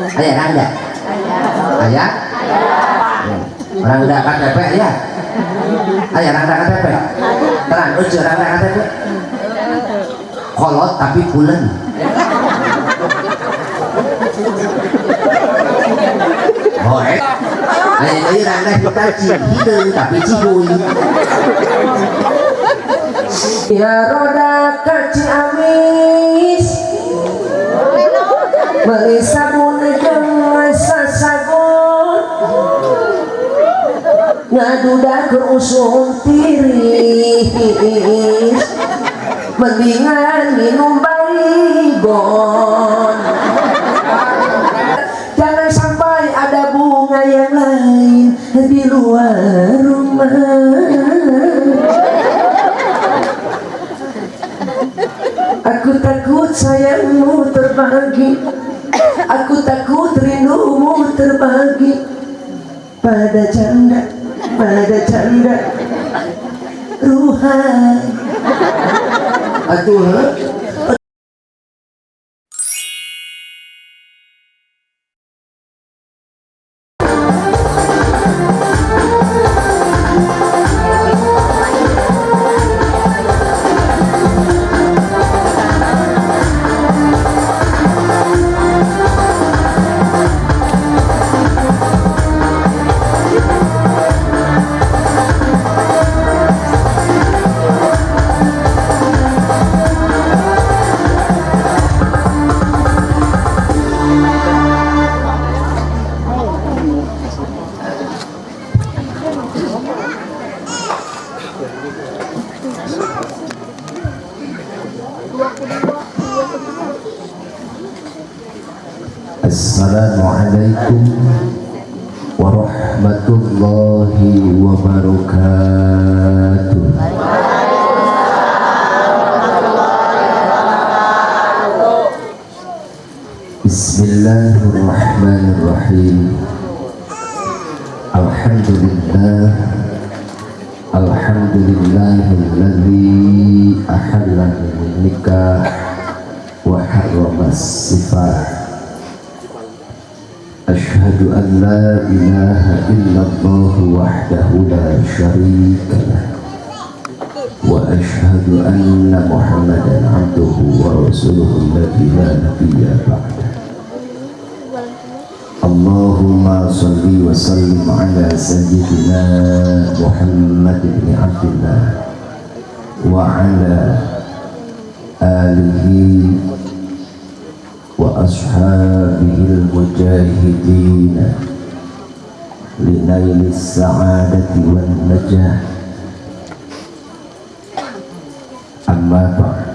Aya randa? Aya? Randa KTP ya? Aya randa KTP? Terang uji randa KTP? Kolot tapi pulen. Oh, aya deui randa Hitachi, hideung tapi cihuy. Ya roda ka Ciamis beli sabun jeung sasagun ngadudak keur usum tiris mendingan minum baygon. Jangan sampai ada bunga yang lain di luar rumah. Aku takut sayangmu terbagi, aku takut rindumu terbagi pada janda, pada janda ruhai. Aduh. Assalamualaikum warahmatullahi wabarakatuh. Bismillahirrahmanirrahim. Alhamdulillah, alhamdulillahilladzi ahalla nikah wa harrama sifah. Ashhadu an la ilaha illallah wahdahu la syarika lah wa ashhadu anna Muhammadan abduhu wa rasuluhu alladzi la nabiyya ba'dah. Allahumma salli wa sallim ala sayyidina Muhammad ibn Abdillah wa ala alihi wa ashabihi al-mujahidin linaili as-sa'adati wan najah. Amma ba'd.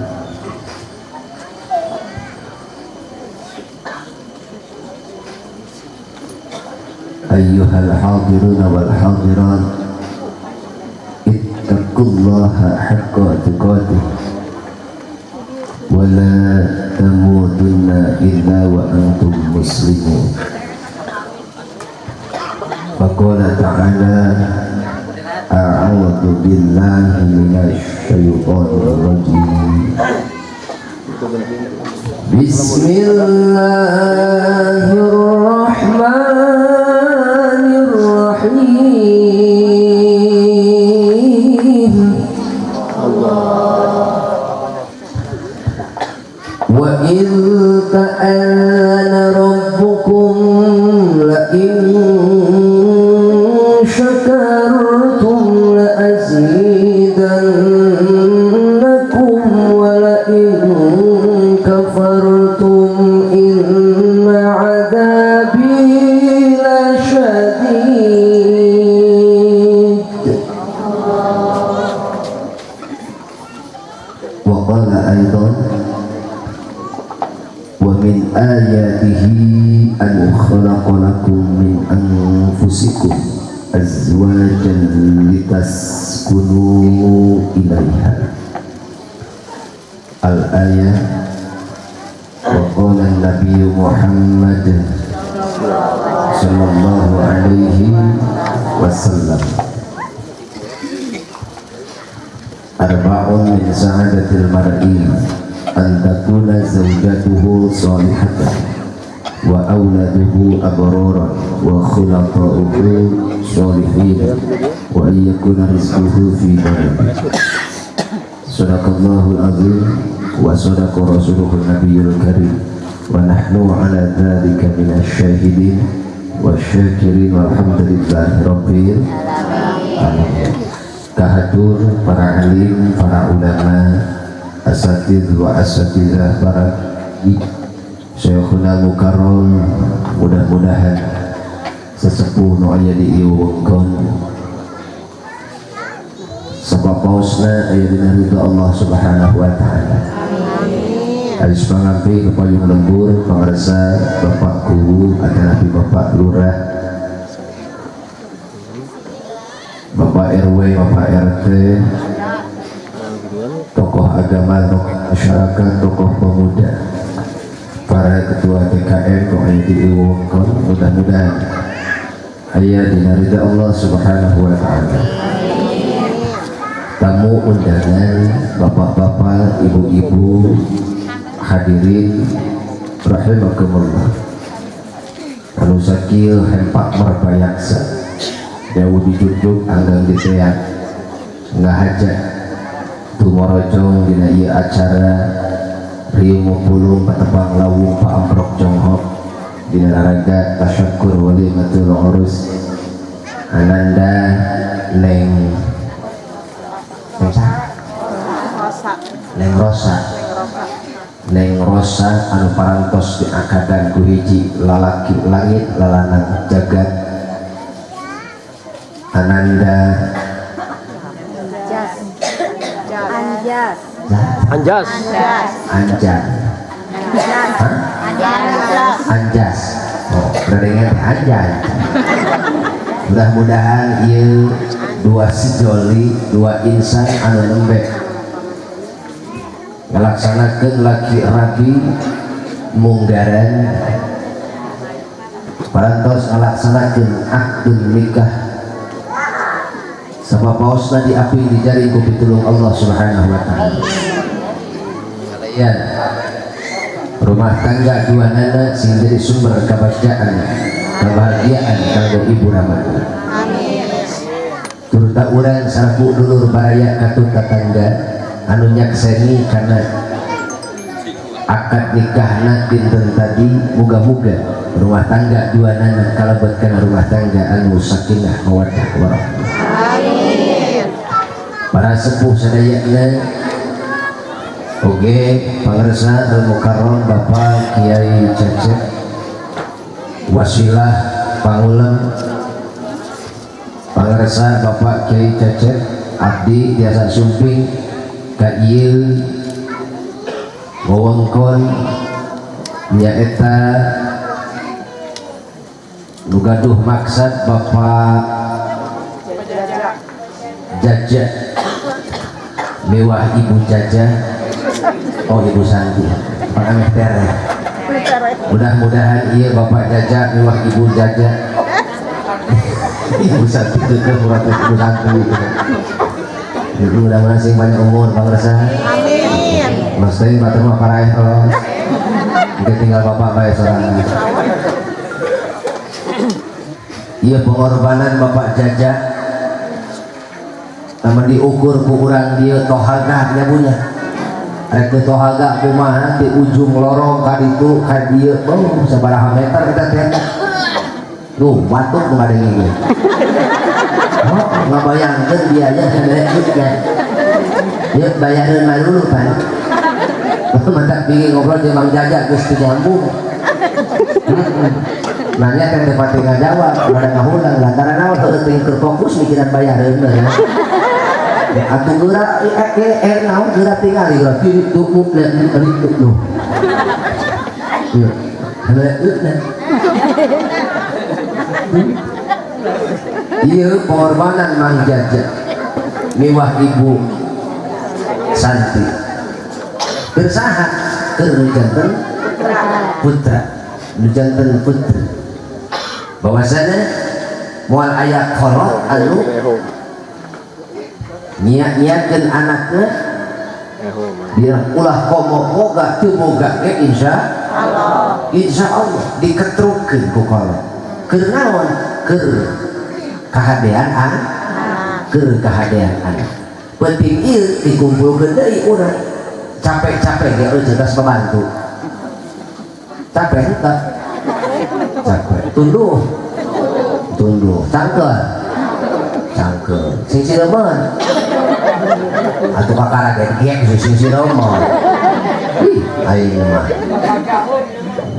Ayyuhal hadirun wal hadirat, ittaqullaha haqqa tuqatih wa la tamutunna illa wa antum muslimun. Faqala ta'ala, a'udzu billahi minasy syaithanir rajim. Bismillahirrahmanirrahim. Wa in ta'ala rabbukum la in syakartum la azidannakum wa la in kafartum inna 'adzabi lasyadid. Wa qala aidan, wa min ayatihi an khalaqa lakum min anfusikum azwajan litaskunu ilaiha. Al-ayah. Wa qala an-nabiy Muhammad sallallahu alaihi wasallam, arba'un min sa'adatil mar'i an takuna zawjatuhu salihatan wa auladuhu abraran wa khulafaa'uhu sholihin wa an yakuna rizquhu fi barakah. Sadaqallahul azim wa sadaqa rasuluhun nabiyul karim wa nahnu ala dzalika minasyahidin wasyakirin walhamdulillahi rabbil alamin. Kahatur para alim, para ulama, asatidz wa asatidzah, para syekhuna mukarram, mudah-mudahan sesepuh nu aya di ieu wewengkon sapapaosna aya dina ridha Allah Subhanahu wa taala. Aris pangampi kepayung lembur pangarsa Bapak Guru atanapi Bapak Lurah, Bapak RW, Bapak RT, tokoh agama, tokoh masyarakat, tokoh pemuda, para ketua TKN nu aya di ieu wewengkon, mudah-mudahan aya dina ridha Allah Subhanahu wa taala. Tamu undangan, bapak-bapak, ibu-ibu, hadirin rahimakumullah. Anu sakieu hempak merbayaksa, jauh dijunjung anggang diteak, ngahaja tumorojong dina ieu acara riung pulung patepang lawung paamprok jonghok dina laraga tasyakur walimatul urus ananda Neng Neng Rosa, Neng Rosa anu parantos diakadan ku hiji lalaki langit lalanang jagat ananda Anjas. Anjas. Anjas. Oh, berdengar Anjas. Mudah-mudahan ieu dua sejoli, dua insan anu nembe ngalaksanakeun laki rabi munggaran parantos ngalaksanakeun akdun nikah sapapaosna diapi dijaring ku pitulung Allah Subhanahu wa taala. Kalian rumah tangga dua nana sing jadi sumber kebahagiaan, kebahagiaan kanggo ibu ramana. Amin. Turta urang salaku dulur baraya katut tetangga anu nyakseni karena akad nikahna dinten tadi, muga-muga rumah tangga dua nana kalebet kana rumah tangga anu sakinah mawaddah warahmah. Amin. Para sepuh sadayana oge pangersa al mukarram Bapak Kiai Cecep wasilah pangulem pangersa Bapak Kiai Cecep abdi biasa sumping ka ieu wewengkon nyaeta nu gaduh maksad Bapak Jaja mewah Ibu Jaja, oh Ibu Santi pangameh tereh. Mudah-mudahan iya Bapak Jaja mewah Ibu Jaja, Ibu Santi itu murah Ibu Santi. Mudah-mudahan sing banyak umur pangersa. Amin. Mas teh batur mah paraeh los. Engke tinggal bapak bae sorangan. Iya pengorbanan Bapak Jaja namun diukur ku urang dieu tohaga nya punya. Rek teu tohaga kumaha di ujung lorong ka ditu ka dieu beuh sabaraha meter eta teh. Duh batuk nu ngadenge ge. Oh, ngabayangkeun biaya sabaraha juga. Yeuh bayareun mah dulu pan. Mantap pingin ngobrol jeung Mang Jaja geus teu nyambung. Nanya kan teh pati ngajawab, rada ngahulang lantaran naon heueuh teuing keur fokus mikiran bayareun mah. Atuh geura naon geura tingali geura kiri tuh lihat itu tuh. Ieu. Ieu pengorbanan Mang Jaja miwah Ibu Santi. Keur saha? Keur nu janten putra, nu janten putri. Bahwasana moal aya kolot anu niat-niatkeun anakna dia ulah komo boga teu boga ge insya Allah. Insya Allah diketrukeun ku kolot. Keur naon? Keur kahadean anak. Keur kahadean anak. Penting ieu dikumpulkeun deui urang. Capek-capek ge eueuh jelas pembantu. Capek henteu? Capek. Tunduh. Tunduh. Cangkeul. Cangkeul. Sing siremeun. Atuh kakara ge sing siremeun. Ih, aing mah.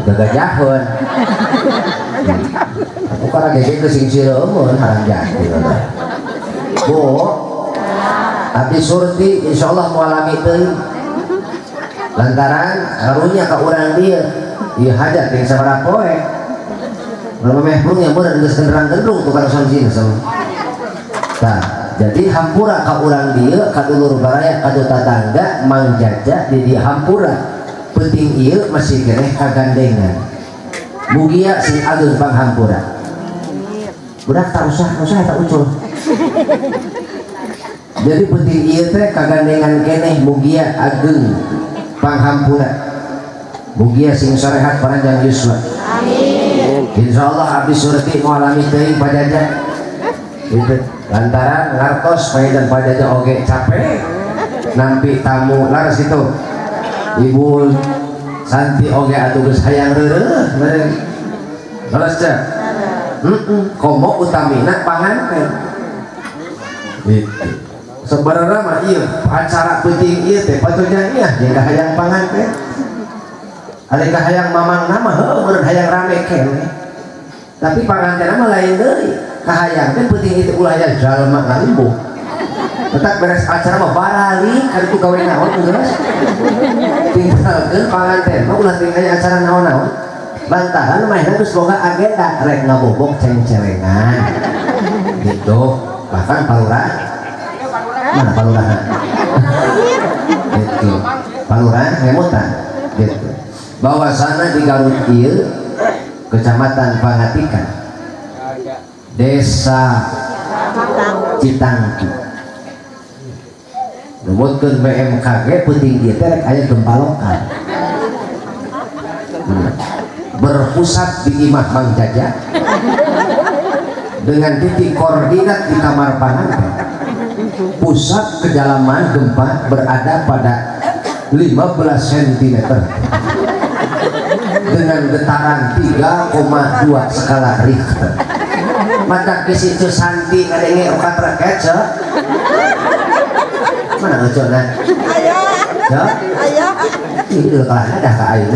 Gagajahun. Aku karena gege ke sing siremeun haram jati. Bu, abdi surti insyaallah moal lami teuing. Lantaran karunya ka urang dieu, ieu hajat jeung sabaraha poe. Mun meh prung nya meureun geus genderang-gendrung tukang sonjin sama. Tah, jadi hampura ka urang dieu, ka dulur baraya, ka tatangga, Mang Jaja di dieu hampura. Penting ieu masih keneh kagandengan. Mugia sing ageung panghampura. Budak tak usah, usah tak ucul. Jadi penting ieu teh kagandengan keneh mugia ageung panghampura. Mugia sing sarehat panjang yuswa. Amin. Insyaallah abdi surti moal lami teuing pajaja. Gitu. Lantaran ngartos paedan pajaja oge capek. Nampi tamu laras itu. Ibu Santi oge atuh geus hayang reureuh. Laras teh. Komo utamina panganten. Gitu. Sebenarnya mah ieu acara penting ieu teh patutnya ieu jeung kahayang panganten. Ari kahayang mamang nama heuh meureun hayang rame keneh. Tapi panganten mah lain deui. Kahayang teh penting itu ulah aya jalma ngalimbuh. Tetap beres acara mah baralik ka ditu gawe naon geus. Tinggalkeun panganten mah ulah tinggal acara naon-naon. Lantaran mainan geus boga agenda rek ngabobok ceng-celengan. Gitu. Bahkan palurah mana palurah? Gitu. Palurah ngemutan. Gitu. Bahwasana di Garut ieu Kecamatan Pangatikan, Desa Citangtu. Numutkeun BMKG peuting ieu teh rek aya gempa lokal. Berpusat di Imah Mang Jaja dengan titik koordinat di kamar panganten. Pusat kedalaman gempa berada pada 15 cm dengan getaran 3,2 skala Richter. Mata kisi itu Santi ngadenge okat rakyat ce. Mana ngecona? Ayah. Ayah. Ih, kalah ada ka aing.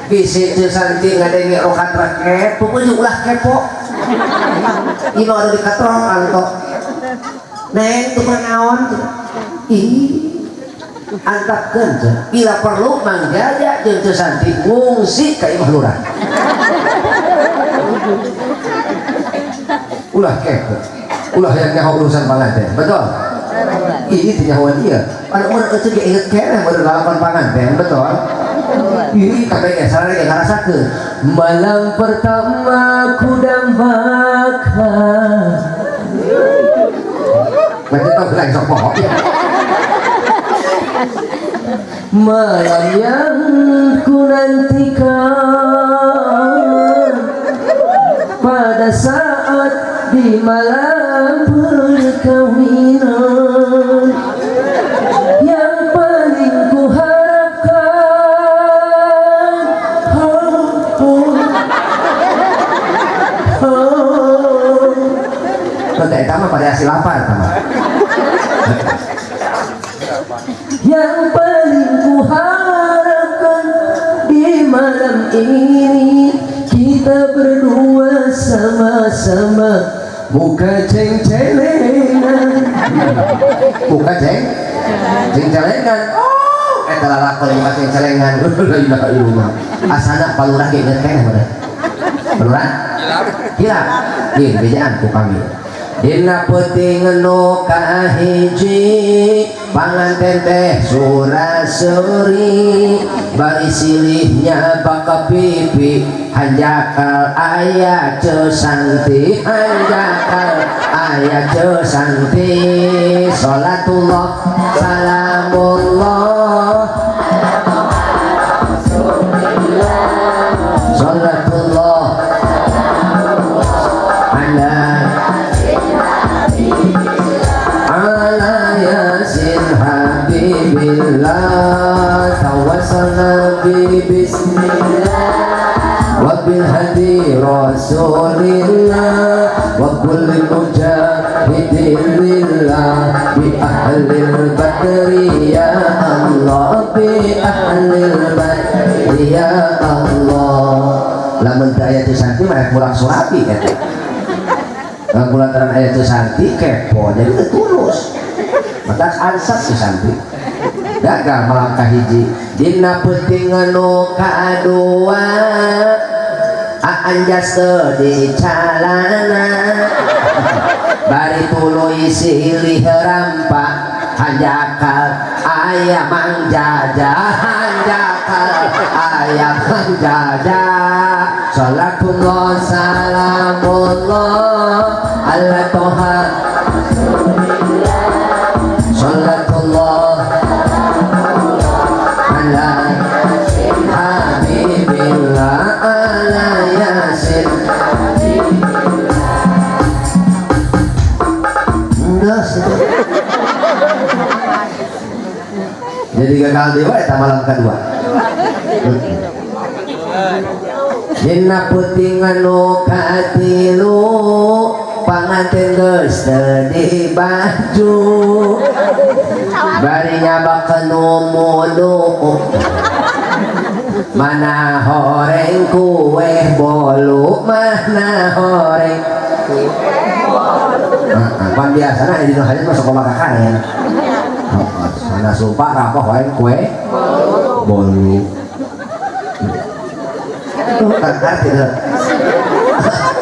Kisi itu Santi ngadenge okat rakyat, pokoknya ulah kepo. Ieu mah anu dikatrok anto. Neng tuh naon tuh. Ih. Antapkeun teh. Bila perlu Mang Jaja jeung Teu Santi ngungsi ka imah lurah. Ulah kepo. Ulah yang nyaho urusan panganten. Betul? Ih, teu nyahoan ieu. Anu urang eueuh ge inget keneh meureun lalakon panganten, betul? Ih, kabeh ge sareng ge ngarasakeun. Malam pertama ku dambakan. Macam tau gelang sok poho. Malam yang ku nantikan pada saat di malam perkawinan yang paling ku harapkan. Oh, oh, oh. Pada eta mah pada hasil lapar eta mah. Yang paling ku harapkan di malam ini kita berdua sama-sama muka ceng-celengan. Muka ceng-celengan. Oh, eta lalakon muka ceng-celengan. La ilaha illallah. Asana palurah ge inget keneh meureun. Palurah? Hilap. Nih, bejaan ku kami. Dina peuting nu kahiji panganten teh sura-suri bari silihnya baka pipi hanjakal aya Ceu Santi, hanjakal aya Ceu Santi. Salatullah salamullah hadi Rasulillah wa kulli mujahidin lillah bi ahlil badri ya Allah bi ahlil badri ya Allah. Lamun teu aya teu santi mah kurang surabi eta. Lamun lantaran aya teu santi kepo jadi teu tulus. Maka ansat teu santi. Gagal malam kahiji dina peuting anu kadua anjas teu di calana bari tuluy silih rampak hanjakal aya Mang Jaja hanjakal aya Mang Jaja salatullah salamullah ala toha salatullah ala habibillah ala yasin. Jadi gagal dewa eta malam kedua. Dina peuting anu katilu panganten geus teu di baju bari nyabak nu mudu mana horeng kue bolu mana horeng kue bolu. Pan biasana di dina hajat mah sok makakan. Mana sumpah rapoh wae kue bolu. Tuh kan arti teh.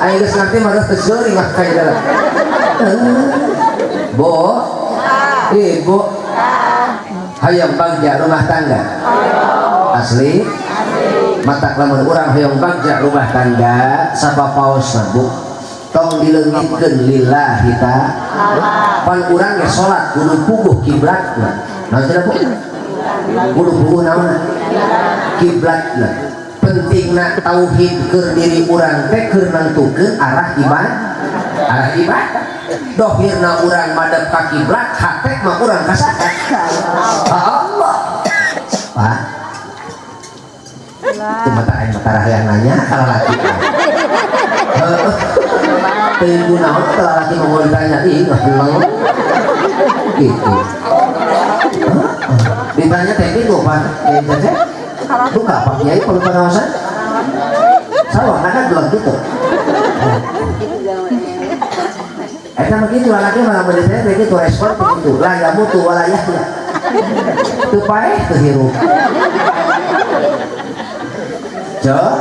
Aing geus ngarti mah geus teu mah ka dalam. Bu, ibu, hayang bagja rumah tangga. Asli? Matak lamun urang hayang bagja rumah tangga sapapaosna Bu. Tong dileungitkeun lillahi ta'ala. Pan urang ge salat kudu puguh kiblatna. Naon cenah Bu? Kudu puguh naonna? Kiblatna. Pentingna tauhid keur diri urang teh keur nangtukeun arah ibadah. Arah ibadah. Dohirna urang madep ka kiblat, hate mah urang ka saha? Ka Allah. Pak. Itu mata aing mata yang nanya ka lalaki. Heeh. Teu kunaon ka lalaki mah moal ditanya ih ngehelang. Gitu. Ditanya teh bingung Pak. Kiai buka Pak Kiai perlu pengawasan? Sawah karena gelap gitu. Eta mah kitu lalaki mah lamun ditanya teh kitu respon kitu. La yamutu wala yahya. Teu paeh teu hirup. Cek?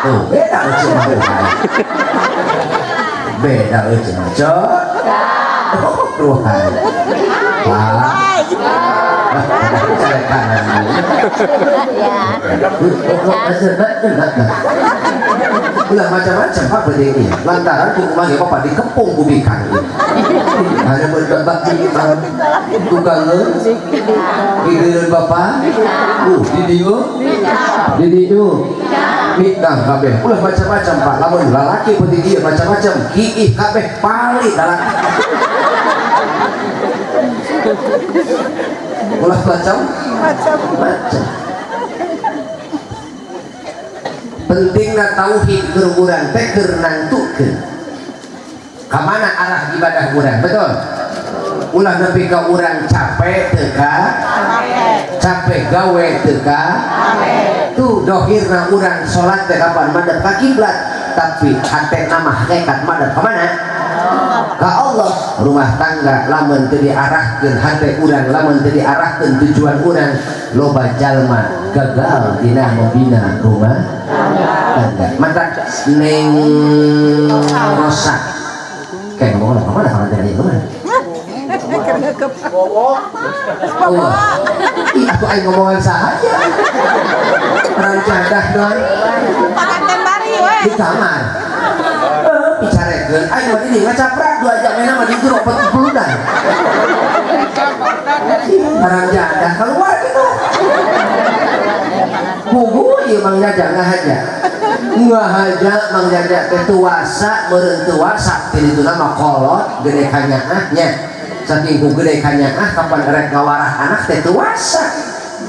Tuh beda euceuk mah. Beda euceuk mah. Cek? Oh, ruhai. Pak. Ulah macam-macam Pak berdiri ini. Lantaran kumaha ge bapak dikepung ku bikang. Ada berdebat di tukangeun gigireun bapak. Di dieu. Di dieu. Bikang kabeh. Ulah macam-macam Pak. Lamun lalaki penting ieu macam-macam. Kiih kabeh pali lalaki. Ulah macam macam. Pentingna tauhid keur urang teh keur nangtukeun ka mana arah ibadah urang, betul? Ulah nepi ka urang capek teu ka? Capek gawe teu ka? Tuh dohirna urang salat teh kapan madep ka kiblat, tapi hatena mah hakikat madep ka mana? Ka Allah. Rumah tangga lamun teu diarahkeun hate urang, lamun teu diarahkeun tujuan urang, loba jalma gagal dina membina rumah tangga. Mantap neng rosak. Kayak ngomong apa mana kalau dari mana? Allah. Ih, aku aing ngomongan sahaja. Rancadah doang. Di kamar. Bicarekeun aing mah ini ngacaprak 2 jam mainna mah di jero peludan. Barang jadah keluar gitu. Kubu ieu Mang Jaja ngahaja. Ngahaja Mang Jaja teh tuasa meureun tuasa ti dituna mah kolot gede kanyaah nya. Saking ku gede kanyaah kapan rek ngawarah anak teh tuasa.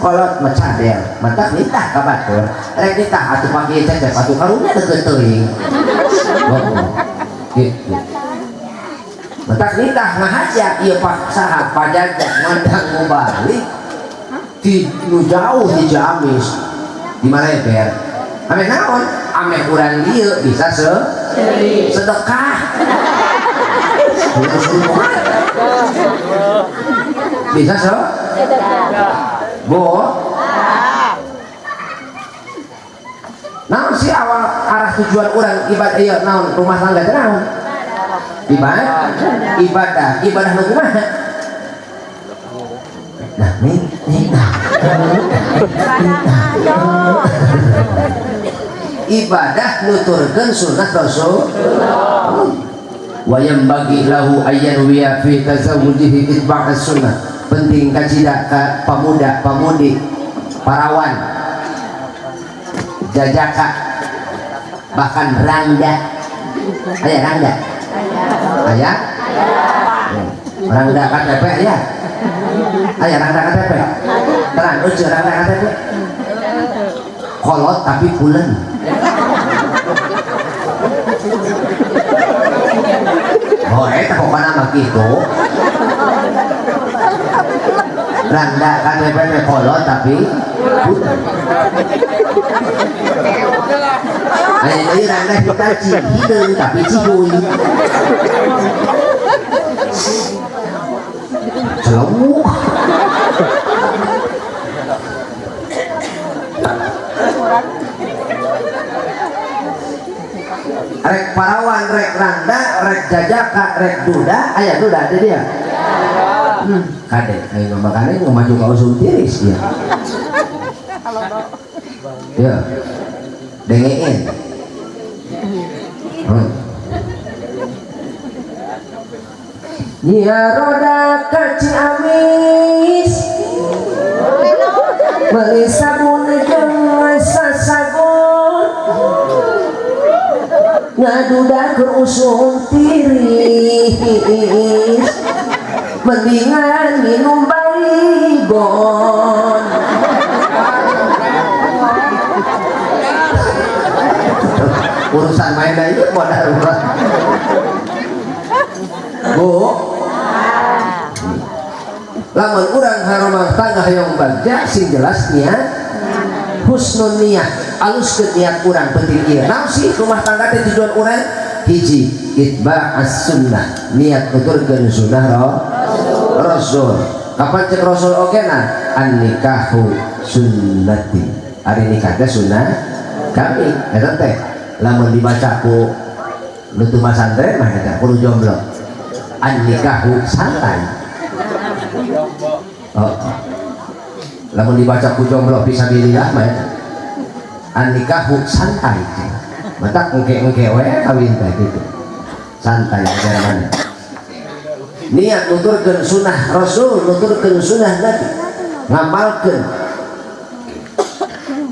Kolot mah cadel, matak nitah ka batur. Rek nitah atuh panggieu cecep atuh karunya deukeut teuing. Gitu. Matak nitah ngahaja ieu pak saha pajajak mandang mubalik di nu jauh di Ciamis. Di Maleber. Ameh naon? Ameh urang dieu bisa sedekah. Bisa so? Bu? Naon sih awal arah tujuan orang ibadah ieu naon rumah tangga teh naon? Ibadah, ibadah, ibadah nu kumaha? Nah, nih, nih, nah. Ibadah nuturkeun sunnah Rasul. Wa yanbaghi lahu ayyan wiya fi tazawwujihi itba'as sunnah. Penting kacida ka pamuda pamudi parawan jajaka bahkan rangda. Aya rangda? Aya? Rangda KTP ya? Aya rangda KTP? Terang euceu rangda KTP? Kolot tapi pulen. Oh, eta pokona mah kitu. Rangda KTP teh kolot tapi pulen. Aya deui rangda Hitachi hideung tapi cihuy. Celemu. Rek parawan, rek rangda, rek jajaka, rek duda, aya duda ada dia. Kade, ayo makane maju ka usum tiris dia. Ya. Dengein. Nia roda ka Ciamis meuli sabun jeung sasagun ngaduda keur usum tiris mendingan minum baygon. Urusan main aja modal urang. Bu, lamun urang harumah tangga hayang bagja sing jelas niat husnun niat, aluskeun niat urang penting ieu. Naon sih rumah tangga teh tujuan urang? Hiji, itba'as sunnah, niat nuturkeun sunnah Rasul. Kapan cek Rasul oge na? An nikahu sunnati. Ari nikah teh sunnah kami eta teh. Lamun dibaca ku nu teu masantren mah eta kudu jomblo. An nikahu santai. Oh. Lamun dibaca ku jomblo fisabilillah mah eta. An nikahu santai. Matak engke-engke we kawin teh kitu. Santai ajaran. Niat nuturkeun sunnah Rasul, nuturkeun sunnah Nabi, ngamalkeun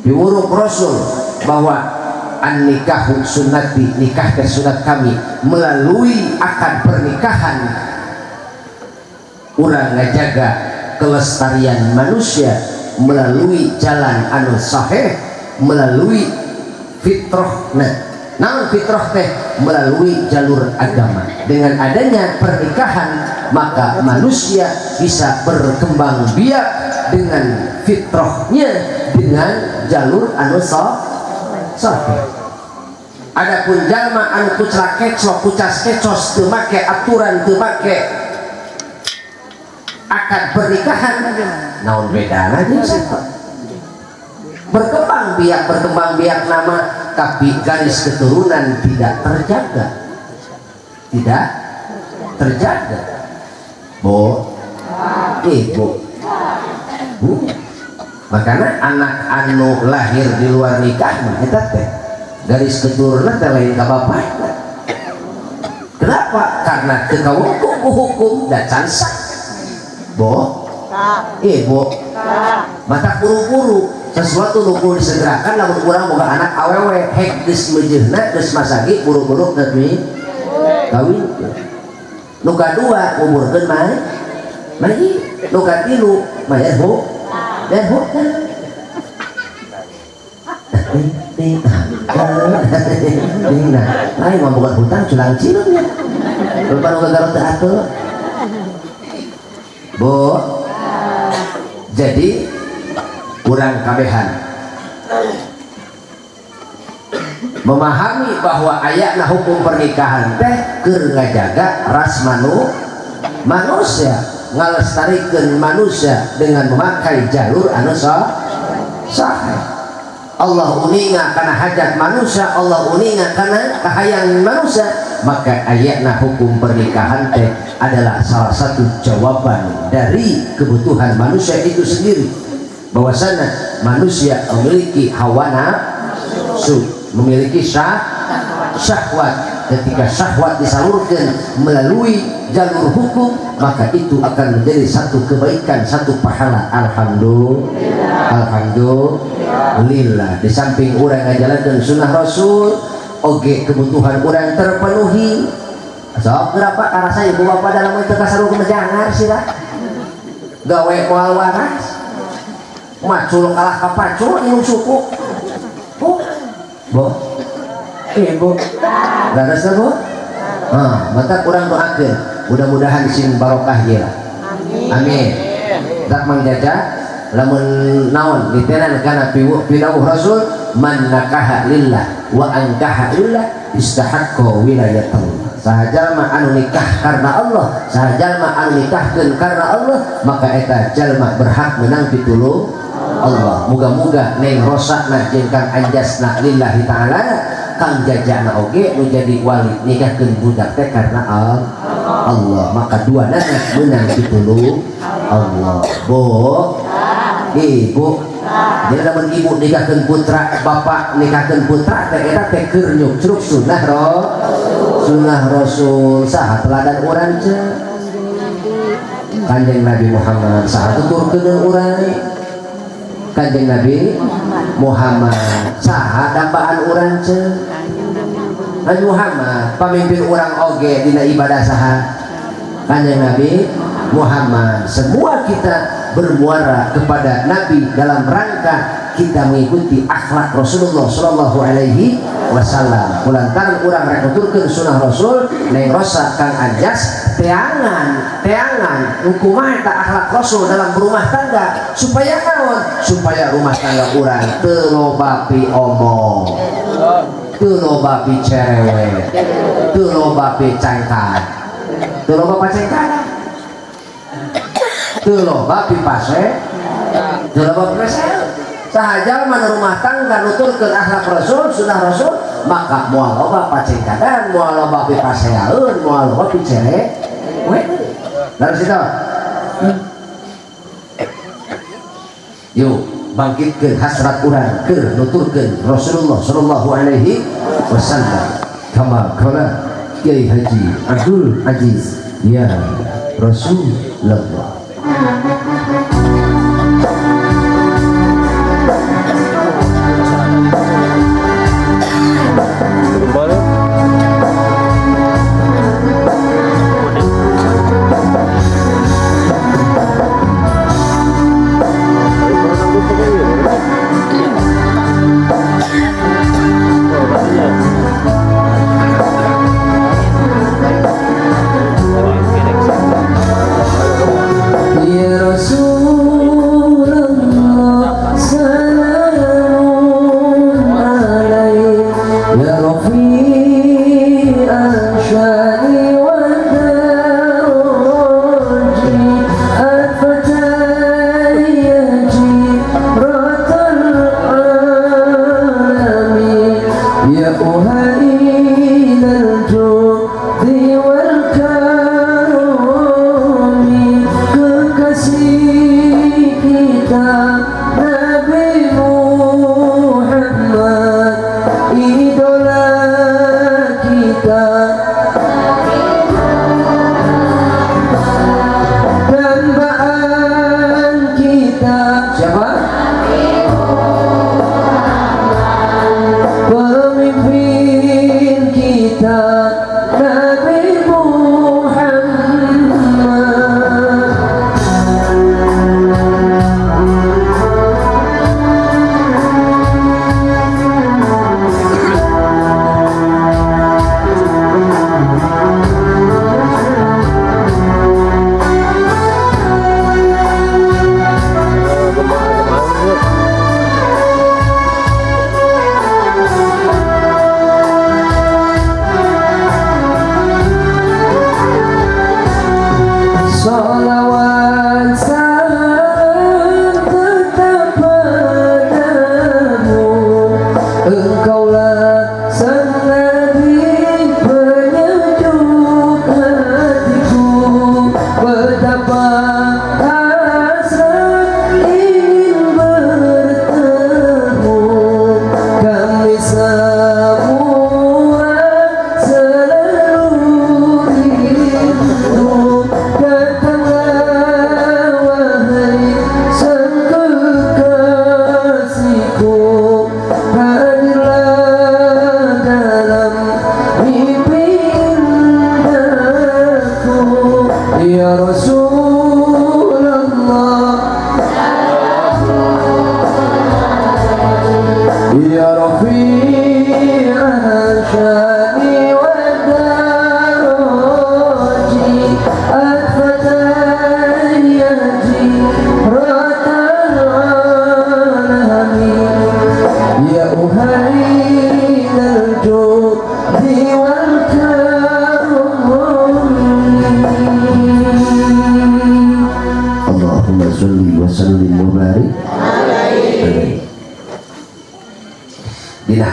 diwuruk Rasul bahwa an nikahu sunnati, nikah teh sunat kami. Melalui akad pernikahan urang ngajaga kelestarian manusia melalui jalan anu sahih, melalui fitrah. Nah, naon fitrah teh? Melalui jalur agama. Dengan adanya pernikahan maka manusia bisa berkembang biak dengan fitrahnya, dengan jalur anu sahih. Adapun jalma anu kuclak kecok kucas kecos teu make aturan, teu make akad pernikahan, naon bedana jeung sato? Berkembang biak, berkembang biak nama, tapi garis keturunan tidak terjaga, tidak terjaga. Bu, ibu, bu. Makanya anak anu lahir di luar nikah mah eta teh garis keturunan teh lain ka bapakna. Kenapa? Karena teu kawungku ku hukum dan can sah. Bu, ibu, mata buru-buru sesuatu nu kudu disegerakan. Lamun urang boga anak awewe hek geus meujeuhna geus masagi buru-buru geus kawin. Nu kadua kuburkeun mah mari, nu katilu mayar Dan hutang. Nah, lain mah bukan hutang culang cilung ya. Lupa nu gagarot teu atuh. Bu. Jadi urang kabehan memahami bahwa ayatna hukum pernikahan teh keur ngajaga ras manusia, ngalestarikeun manusia dengan memakai jalur anu sahih. Allah uninga kana hajat manusia, Allah uninga kana kahayang manusia, maka ayatna hukum pernikahan teh adalah salah satu jawaban dari kebutuhan manusia itu sendiri. Bahwasanya manusia memiliki hawa nafsu, memiliki syahwat. Ketika syahwat disalurkan melalui jalur hukum, maka itu akan menjadi satu kebaikan, satu pahala. Alhamdulillah, alhamdulillah. Di samping urang ngajalankeun sunnah Rasul, oge kebutuhan urang terpenuhi. Sok berapa karasa ibu bapak dalam itu kasaru kemejangar sih lah. Gawe moal waras, macul kalah kapacul inung suku. Bu, bu, ibu, laras bu. Nah, maka kurang doakeun. Mudah-mudahan sing barokah ieu. Amin. Dak Mang Jaja lamun naon ditenan kana pidawuh Rasul man nakaha lillah wa ankaha lillah istahaqqa wilayatullah. Saha jalma anu nikah karena Allah, saha jalma anu nikahkeun karena Allah, maka eta jalma berhak menang pitulung Allah. Muga-muga neng rosakna jeung Kang Anjasna lillahi ta'ala, Kang Jajana oge nu jadi wali nikahkeun budak teh karena Allah, maka dua nana menang pitulung Allah. Bu, ibu, jadi lamun ibu nikahkeun putra, bapak nikahkeun putra teh eta teh keur nyukcruk sunnah sunnah Rasul. Saha teladan urang ce? Kanjeng Nabi Muhammad. Saha tuturkeun urang? Kanjeng Nabi Muhammad. Saha dambaan urang ce? Nabi Muhammad. Pamimpin urang oge dina ibadah saha? Kanjeng Nabi Muhammad. Semua kita bermuara kepada Nabi dalam rangka kita mengikuti akhlak Rasulullah Shallallahu Alaihi Wasallam. Kulantaran urang rek nuturkeun sunnah Rasul, neng rosa Kang Anjas teangan, teangan kumaha eta akhlak Rasul dalam berumah tangga supaya naon? Supaya rumah tangga urang teu loba piomong, teu loba picerewet, teu loba picangkat, teu loba pacengkana, teu loba pipase, teu loba pipase. Saha jalma rumah tangga nuturkeun akhlak Rasul, sunnah Rasul, maka moal loba pacengkadan, moal loba pipaseaeun, moal loba picerewet. Dari situ. Yuk, bangkitkeun hasrat urang keur nuturkeun Rasulullah sallallahu alaihi wasallam. Kama qala Kiai Haji Abdul Aziz, ya Rasulullah. Pemimpin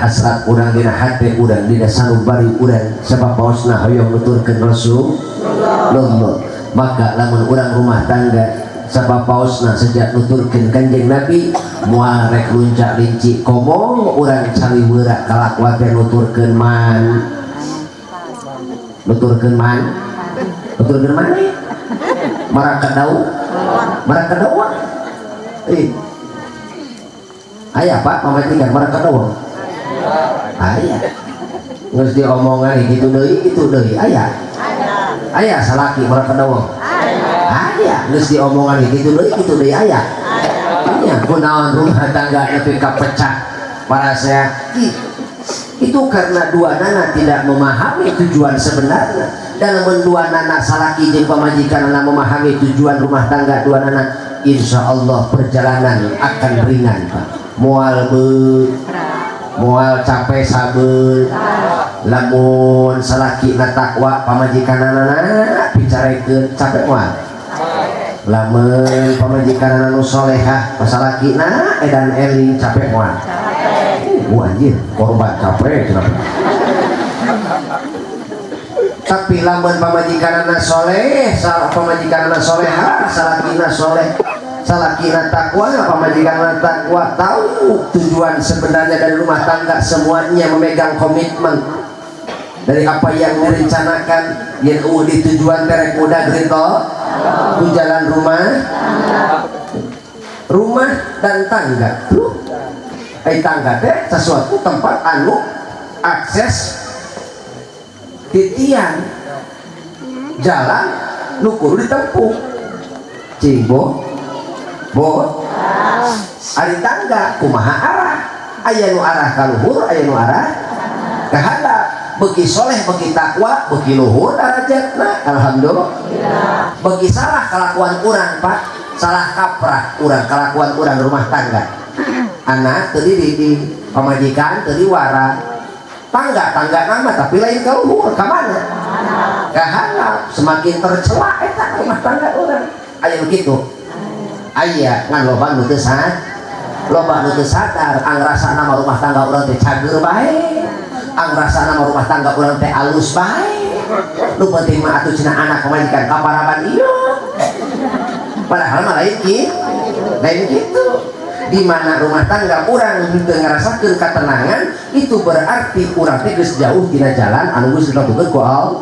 hasrat urang, dina hate urang, dina sanubari urang, sebab paosna hoyong nuturkeun Rasulullah. Maka lamun urang rumah tangga sabab paosna sejak nuturkeun Kanjeng Nabi, moal rek luncak linci komo urang caliweurak kalakuan teh nuturkeun man, nuturkeun man, nuturkeun maneh marakadau, marakadau. Eh, aya Pak pamajikan marakadau, aya geus diomongan kitu deui, kitu deui, aya, aya salaki marakadau, aya geus diomongan kitu deui, kitu deui, aya. Nya kunaon rumah tangga nepi ka pecah para saya? Itu karena dua nana tidak memahami tujuan sebenarnya. Dalam dua nana salaki jeung pamajikan nana memahami tujuan rumah tangga dua nana, insya Allah perjalanan akan ringan, Pak. Moal be moal capek sabel. Lamun salaki na takwa, pamajikan nana bicarekeun, capek moal? Lamun pamajikan nu solehah, salaki na edan eling, capek moal? Wah anjir, korban capek kenapa? Tapi lamun pamajikanana soleh, pamajikanana solehah, salakina soleh, salakina takwa, pamajikanana takwa, tahu tujuan sebenarnya dari rumah tangga, semuanya memegang komitmen dari apa yang direncanakan, yang di tujuan terek muda gerito ku jalan rumah, rumah dan tangga tuh. Ai tangga teh sesuatu tempat anu akses titian jalan nu kudu ditempuh, cing bo bo. Ari tangga kumaha arah? Aya nu arah ka luhur, aya nu arah ka handap. Beuki soleh, beuki takwa, beuki luhur darajatna, alhamdulillah. Beuki salah kalakuan urang, Pak, salah kaprah urang, kalakuan urang rumah tangga, anak teu dididik, pamajikan teu diwara, tangga tangga nama tapi lain ka luhur, ka mana? Ka handap. Semakin tercela eta rumah tangga urang. Aya nu kitu, aya, ngan loba nu teu sadar, loba nu teu sadar. Angrasa nama rumah tangga urang teh cager bae, angrasa nama rumah tangga urang teh alus bae, nu penting mah atuh cenah anak pamajikan kaparaban ieu, padahal mah lain kitu, lain kitu. Di mana rumah tangga urang teu ngarasakeun ketenangan, itu berarti urang teh geus jauh tina jalan anu geus ditentukeun ku Allah.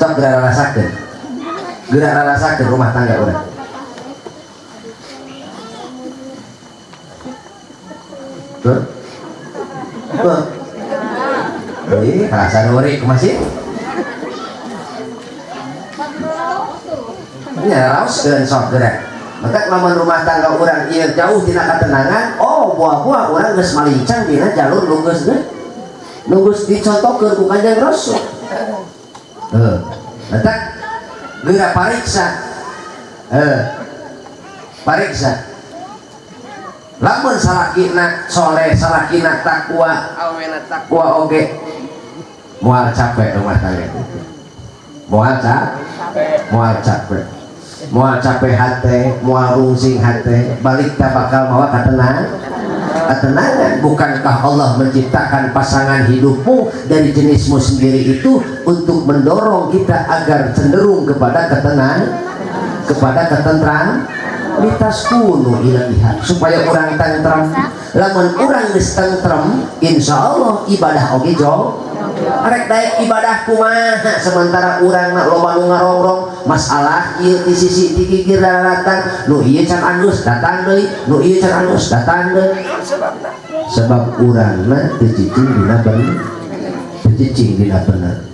Sok geura rasakeun, geura rasakeun rumah tangga urang. Tuh, tuh, ih, kerasa nuri kumaha sih? Nya raoskeun sok geura. Maka lamun rumah tangga urang ieu jauh tina ketenangan, oh buah-buah urang geus malincang dina jalur nu geus nu geus dicontohkeun ku Kanjeng Rasul. Heuh. Maka geura pariksa. Heuh. Pariksa. Lamun salakina soleh, salakina takwa, awena takwa oge, moal capek rumah tangga itu. Moal capek, moal capek, moal capek hate, moal rungsing hate, balik tak bakal mawa katenang, ketenangan. Bukankah Allah menciptakan pasangan hidupmu dari jenismu sendiri itu untuk mendorong kita agar cenderung kepada ketenang, kepada ketentram, litaskunu ilaiha, supaya orang tentram. Lamun urang geus tentrem, insya Allah ibadah oge jong. Rek daek ibadah kumaha sementara urang mah loba nu ngarongrong masalah ieu ti sisi ti gigir daratan, nu ieu can alus datang deui, nu ieu can alus datang deui. Sebab urangna teu cicing dina bener, teu cicing dina bener.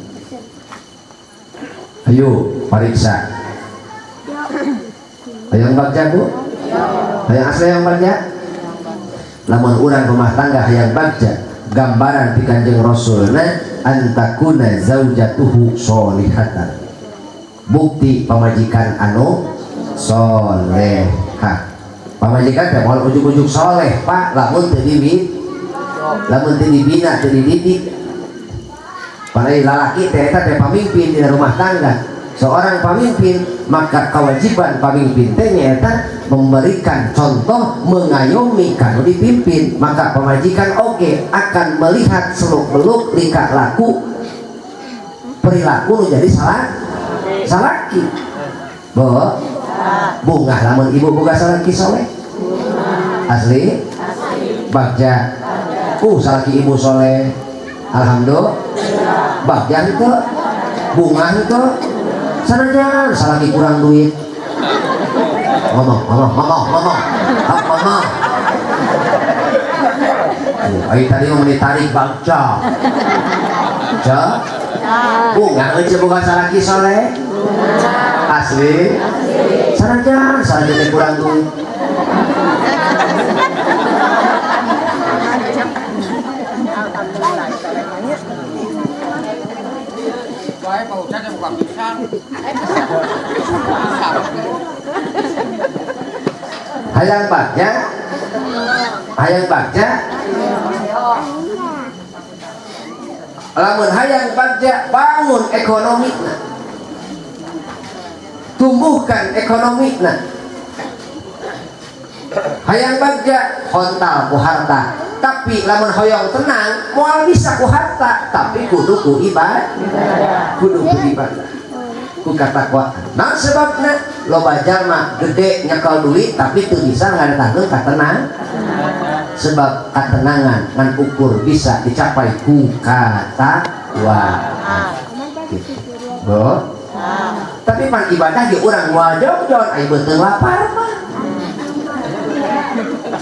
Ayo pariksa. Hayang bagja bu? Hayang asli hayang bagja? Lamun urang rumah tangga hayang bagja, gambaran ti Kanjeng Rasulna antakuna zaujatuhu sholihatan, bukti pamajikan anu solehah. Pamajikan teh moal ujug-ujug soleh Pak, lamun teu dibina, lamun teu dibina, teu dididik. Padahal lalaki teh eta teh pamimpin di rumah tangga. Seorang pamimpin Maka kewajiban pamimpin teh nyaeta memberikan contoh, mengayomi kanu dipimpin. Maka pamajikan oge akan melihat seluk beluk tingkah laku perilaku nu jadi salah salaki. Bo bungah lamun ibu boga salaki soleh asli bagja. Salaki ibu soleh, alhamdulillah. Bagja itu bungah itu sanajan salaki kurang duit. Ngomong ngomong ngomong ngomong ngomong. Ayo tadi mau ditarik bagja. Ja bungah aja boga salaki soleh asli sanajan salaki kurang duit. Hayang bagja, hayang bagja, lamun hayang bagja bangun ekonomi, tumbuhkan ekonomi. Hayang bagja hontal ku harta, tapi lamun hoyong tenang moal bisa ku harta, tapi kudu ku ibadah, kudu ku ibadah, ku katakwaan. Nah sebabna loba jalma gede nyekel duit tapi teu bisa ngadatangkeun katenang. Sebab katenangan ngan ukur bisa dicapai ku katakwaan. Gitu. Bo? Tapi pan ibadah ge urang moal jogjon aya beuteung lapar mah.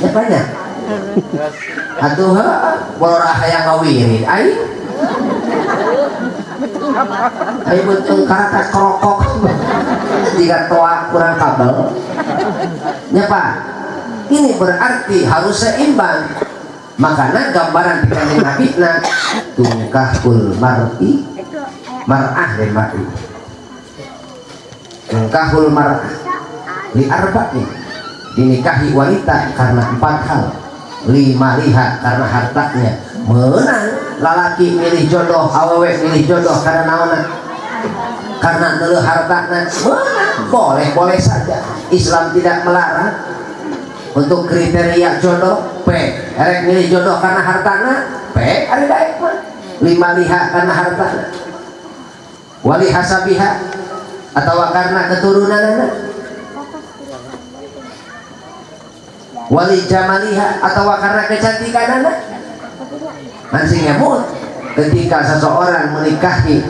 Ya banyak. Atuh heuh, bolorah hayang ngawirid aing. Ayo beuteung karata kerokok jika toa kurang kabel. Ya Pak, ini berarti harus seimbang. Makanya gambaran di Kanjeng Nabi na tungkahul mar'i mar'ah dan mar'i. Tungkahul mar'ah li arba'in, dinikahi wanita karena 4 hal. Lima liha karena hartanya. Menang lalaki milih jodoh, awewe milih jodoh karena naona, karena neuleuh hartana. Menang, boleh-boleh saja. Islam tidak melarang untuk kriteria jodoh. P, erek milih jodoh karena hartana, P, ari daek mah. Lima liha karena hartana. Wali hasabiha atau karena keturunanana. Wali jamaliha atau karena kecantikanana. Mancing nyamut ketika seseorang menikahi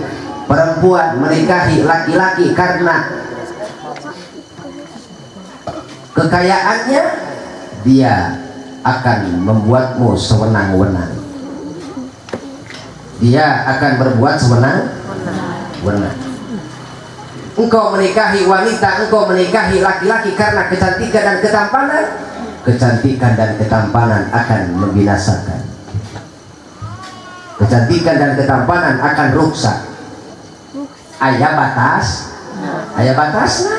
perempuan, menikahi laki-laki karena kekayaannya, dia akan membuatmu sewenang-wenang. Dia akan berbuat sewenang-wenang. Engkau menikahi wanita, engkau menikahi laki-laki karena kecantikan dan ketampanan. Kecantikan dan ketampanan akan membinasakan. Kecantikan dan ketampanan akan rusak. Aya batas, aya batasna.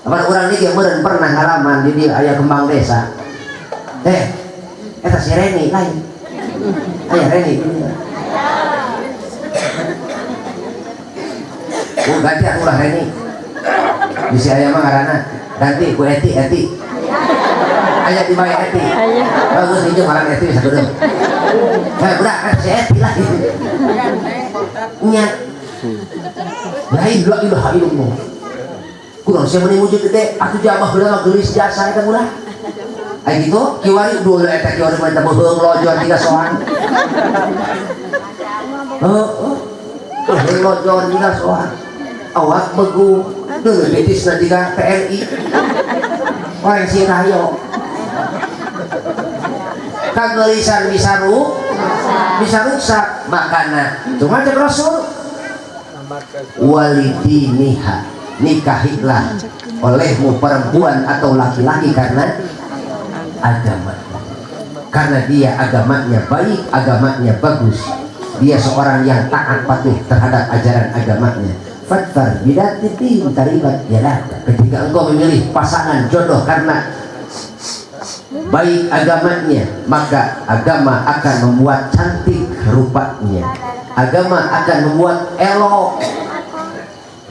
Apa urang ini meureun pernah ngalaman di dieu aya kembang desa. Eta si Reni lain. Aya Reni. Oh, ganti aku lah Reni. Bisi aya mah ngaranna. Ganti ku Eti, Eti. Aya di bae Eti. Bagus hijau ngaran Eti bisa geureum. Budak si Eti lah. Nya. Lain la ilaha illallah. Kurang sia meni wujud gede, atuh jabah heula mah geulis jasa eta ulah. Ai kitu kiwari dulu eta kiwari mah eta beuheung lojor tiga soang. Heeh. Beuheung lojor tiga soang. Awak begu, deuleu betisna jiga TNI. Orang sing kayo. Kageulisan bisa bisa rusak makana. Cuma cek Rasul walidiniha, nikahilah olehmu perempuan atau laki-laki karena agama. Karena dia agamanya baik, agamanya bagus. Dia seorang yang taat patuh terhadap ajaran agamanya. Fatfar bidatitin taribat yadaka. Ketika engkau memilih pasangan jodoh karena baik agamanya, maka agama akan membuat cantik rupanya. Agama akan membuat elok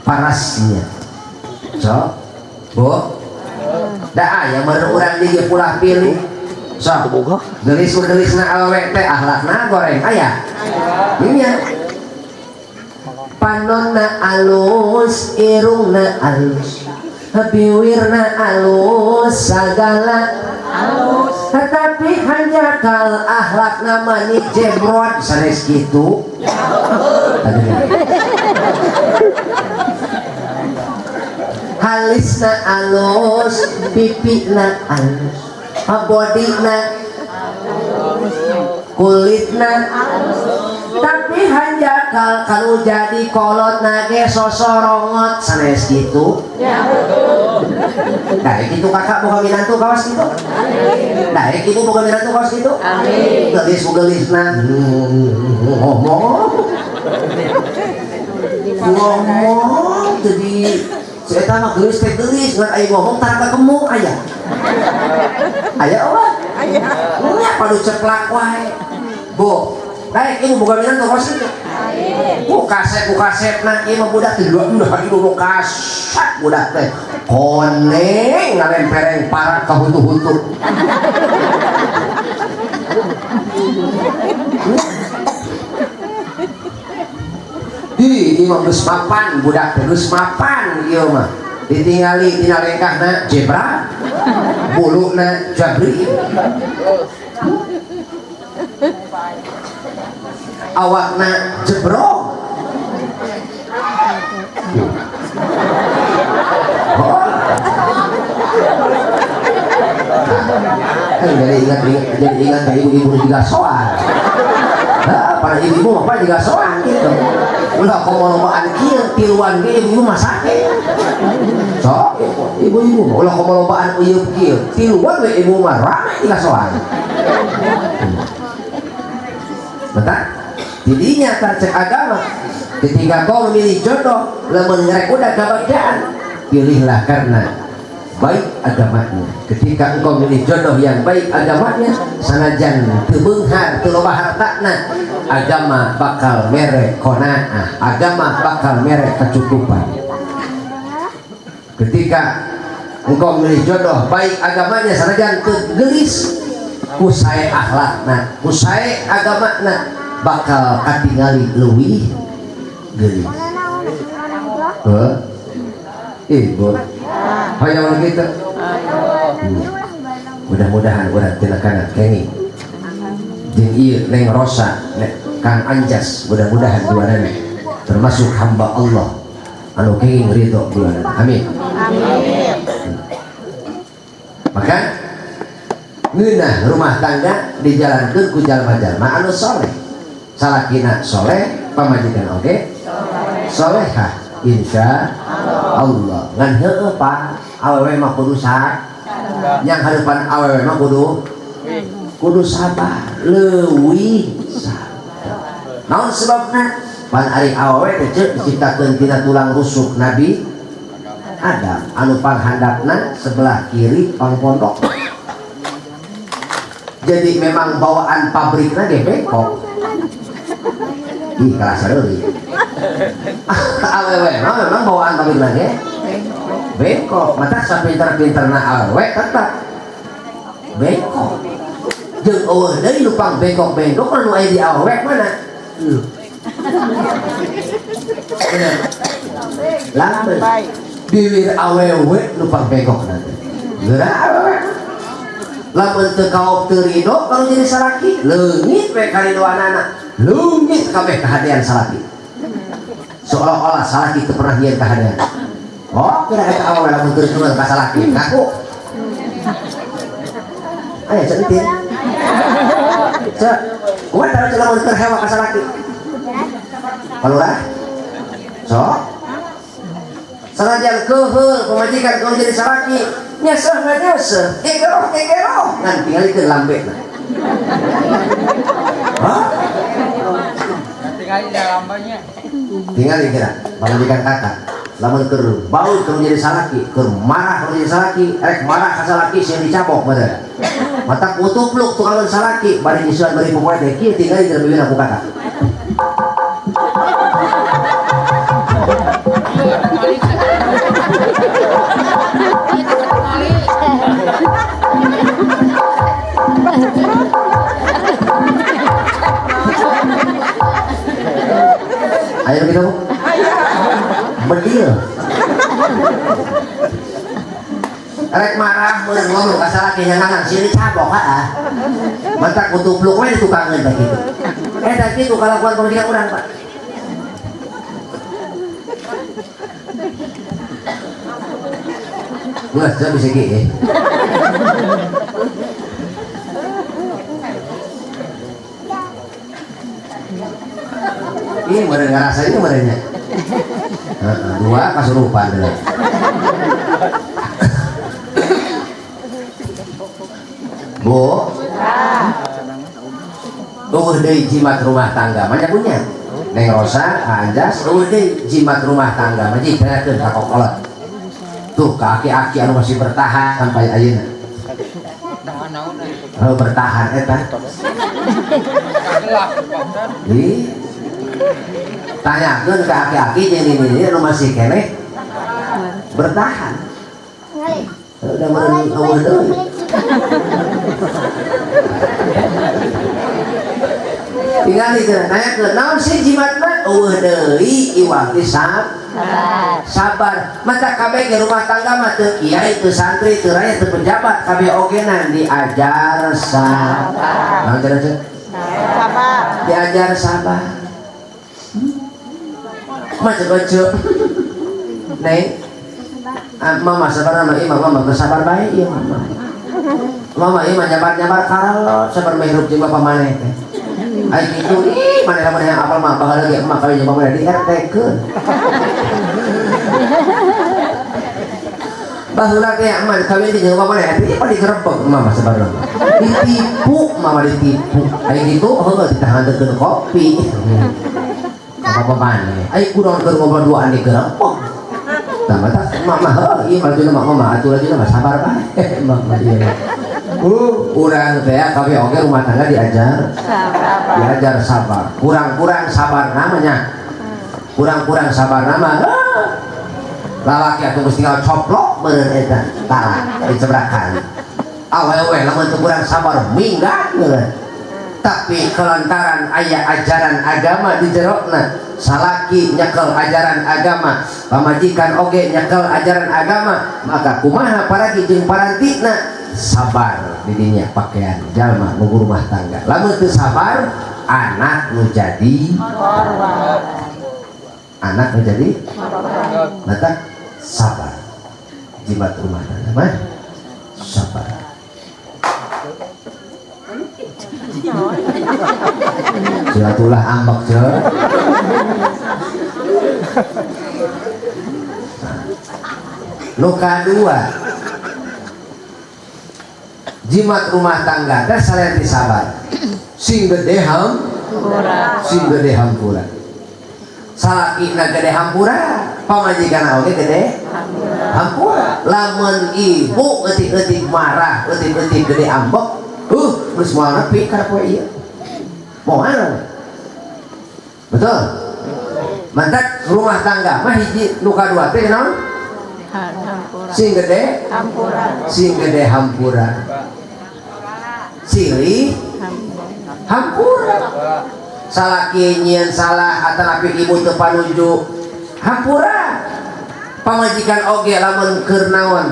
parasnya. So, Bu. Da aya meureun urang di dieu pulah pilih. So, geulis geulisna awewe teh akhlakna goreng aya. Nya. Panonna alus, irungna alus, biwirna alus, sagala alus. Tetapi hanjakal akhlakna mani jebrot sanes kitu. Halisna alus, pipina alus, bodina kulitna alus. Tapi hanjakal kalau jadi kolot nage sosorongot sanes gitu. Nah itu kakak boga minantu kawas gitu. Nah ibu boga minantu kawas gitu. Gelis gelisna ngomong ngomong jadi saya mah gelis teh gelis ngan aya ngomong tara kemu aya aya eueuh aya nya padu ceplak wae. Bu, baik ibu boga minantu kawas gitu. Ku kasep na ieu mah budak teh dua udah ibu kasep budak teh koneng ngalempereng parah ka huntu-huntu. Di ieu mah geus mapan budak teh geus mapan ieu mah. Ditingali tina lengkahna zebra, buluna jabri. Awakna jebrong. Oh. Jadi ingat ke ibu-ibu juga soal. Nah, para ibu-ibu apa juga soal gitu. Ulah komo-lombaan kieu tiluan ge ibu-ibu mah sakit. Sok ibu-ibu ulah komo-lombaan uyeup kieu tiluan we ibu mah rame juga soal. Bentar. Jadinya tercek agama ketika kau memilih jodoh lamun ngerek udah kebagjaan pilihlah karena baik agamanya. Ketika engkau memilih jodoh yang baik agamanya sanajan teu beunghar teu loba hartana agama bakal mere qanaah, agama bakal mere kecukupan. Ketika engkau memilih jodoh baik agamanya sanajan teu geulis ku sae akhlakna, ku sae agamana bakal katingali leuwih geulis. Heuh. Ibu. Hayang gitu. Mudah-mudahan urang tina kana kenging. Jeung ieu Neng Rosa, Kang Anjas, mudah-mudahan duanana termasuk hamba Allah anu kenging ridho duanana. Amin. Amin. Maka ngeunah rumah tangga dijalankeun ku jalma-jalma anu soleh. Salakina soleh, pamajikan oge solehah, insya Allah. Ngan heueuh Pak, awewe mah kudu sabar. Yang harapan awewe mah kudu sabar, leuwih sabar. Naon sebabna? Pan ari awewe teh ceuk diciptakeun tina tulang rusuk Nabi Adam, anu panghandapna sebelah kiri pangpondok. Jadi memang bawaan pabrikna ge bengkok. Ih, kelas deui. Awewe mah memang bawaan pabrikna ge bengkok. Mata sapinter-pinterna awewe tetap bengkok. Jeung eueuh deui nu pang bengkok-bengkok anu aya di awewe mana? Bener. Lambe. Biwir awewe nu pang bengkok nanti. Geura awewe. Lamun teu kaop teu ridho kalau jadi salaki, leungit we karidoanana. Leungit kabeh kahadean salaki. Seolah-olah salaki teu pernah nyieun kahadean. Oh, kira eta awewe lamun teu seneng ka salaki, ngaku. Aya centin. Cek, kumaha tara lamun keur hewa ka salaki? Palurah. Sok. Sanajan keuheul pamajikan kalau jadi salaki, nyeseh nyeseh, gegeroh gegeroh, ngan tingalikeun lambena. Hah? Tingali da lambenya. Tingali kira pamajikan kakak. Lamun keur baut keur jadi salaki, keur marah keur jadi salaki, rek marah ka salaki sieun dicabok bae. Mata kutupluk tukangan salaki, bari nyusulan bari pokoe teh kieu tingali dina bibina ku kakak. Salaki nyangangan sini cabok ah. Mantak kutupluk we ditukangeun teh kitu. Eta kitu kalakuan pamajikan urang, Pak. Geus teu bisa ge. Ih, meureun ngarasa ieu meureun nya. Heeh, dua kasurupan deui. Bu, eueuh deui jimat rumah tangga mah nya punya. Neng Rosa, Anjas, eueuh deui jimat rumah tangga mah ditanyakeun ka kokolot. Tuh ka aki-aki anu masih bertahan sampai ayeuna. Oh, bertahan eta. Ih. Tanyakeun ka aki-aki jeung nini-nini anu masih keneh bertahan. Udah meureun eueuh deui. Tinggal itu nanyakeun naon sih jimatna eueuh deui iwal ti sabar. Mata kabeh ge rumah tangga mah teu kiai teu santri teu rakyat teu pejabat kabeh ogenan diajar sabar. Naon cenah ceu? Sabar. Diajar sabar. Mah ceu Neng, mama sabar mah ieu mama geus sabar bae ieu mama. Mama ieu mah nyabar-nyabar karalot sabar mah hirup jeung bapa maneh teh. Ai kitu ih maneh lamun hayang apal mah baheula ge emak kawin jeung bapa maneh di RT-keun. Baheula teh emak kawin jeung bapa maneh teh ieu digerebek mama sabar mah. Ditipu mama ditipu. Ai kitu heueuh ditahanteun kopi. Bapa maneh ai kunaon keur ngobrol duaan digerebek. Tah mata mama heuh ieu mah lajuna mama atuh lajuna mah sabar bae mama ieu. Urang teh kabeh oge rumah tangga diajar sabar. Diajar sabar. Kurang-kurang sabar namanya. Kurang-kurang sabar nama. Lalaki atuh geus tinggal coplok meureun eta talak dicebrakan. Awewe lamun teu kurang sabar minggat meureun. Tapi kelantaran aya ajaran agama di jerokna, salaki nyekel ajaran agama, pamajikan oge nyekel ajaran agama, maka kumaha paragi jeung parantina sabar didinya pakaian jalma nu rumah tangga. Lamun teu sabar anak nu jadi korban. Anak nu jadi korban. Maka sabar. Jimat rumah tangga mah sabar. Silatullah ambek ce. Nu kadua jimat rumah tangga teh salain ti sabar sing gede hampura, sing gede hampura. Salakina gede hampura, pamajikan oge gede hampura. Lamun ibu eutik-eutik marah, eutik-eutik gede ambek, geus moal nepi ka poe ieu. Moal. Betul? Mantak rumah tangga mah hiji nu kadua teh naon? Sing gede hampura, sing gede hampura. Silih hampura. Salaki nyieun salah atanapi ibu teu panuju hampura. Pamajikan oge lamun keur naon?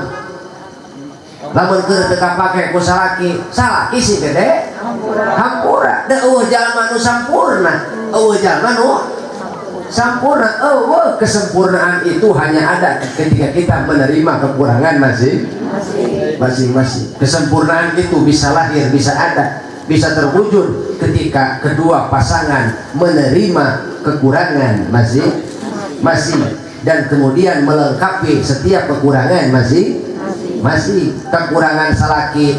Lamun keur teu kapake ku salaki, salaki sing gede hampura. Da eueuh jalma nu sampurna, eueuh jalma nu sampurna. Eueuh kesempurnaan itu hanya ada ketika kita menerima kekurangan masing-masing. Kesempurnaan itu bisa lahir, bisa ada, bisa terwujud ketika kedua pasangan menerima kekurangan masing-masing dan kemudian melengkapi setiap kekurangan masing-masing. Kekurangan salaki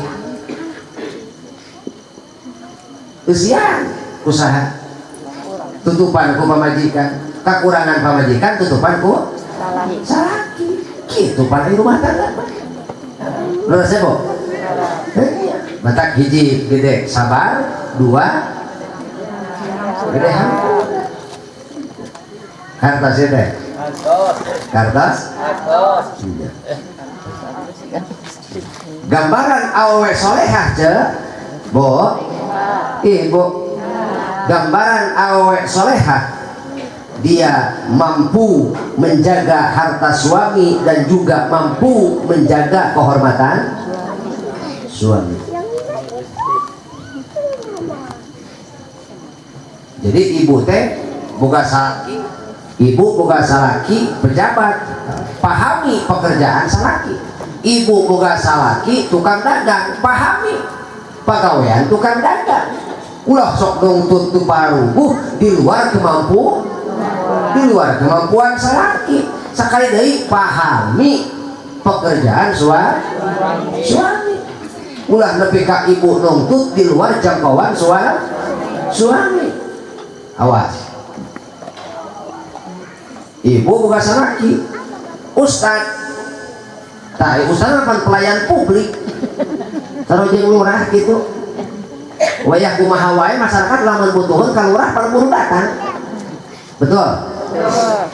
eusian usaha tutupan ku pamajikan, kekurangan pamajikan tutupan ku salaki. Kitu pada rumah tangga. Leres ya, Bu? Matak hiji gede sabar, dua gede hampura. Kartas ya teh? Kartas? Iya. Gambaran awewe solehah ce, Bu, Ibu. Gambaran awewe solehah, dia mampu menjaga harta suami dan juga mampu menjaga kehormatan suami. Jadi ibu teh boga salaki, ibu boga salaki pejabat, pahami pekerjaan salaki. Ibu boga salaki tukang dagang, pahami pagawean tukang dagang. Ulah sok nungtut tu paruguh di luar kemampuan salaki. Sekali deui pahami pekerjaan suami. Ulah nepi ka ibu nungtut di luar jangkauan suami. Awas. Ibu boga salaki ustad. Tah ustad mah pelayan publik. Sarojeng lurah gitu. Wayah kumaha wae masyarakat lamun butuheun ka lurah buru datang. Betul?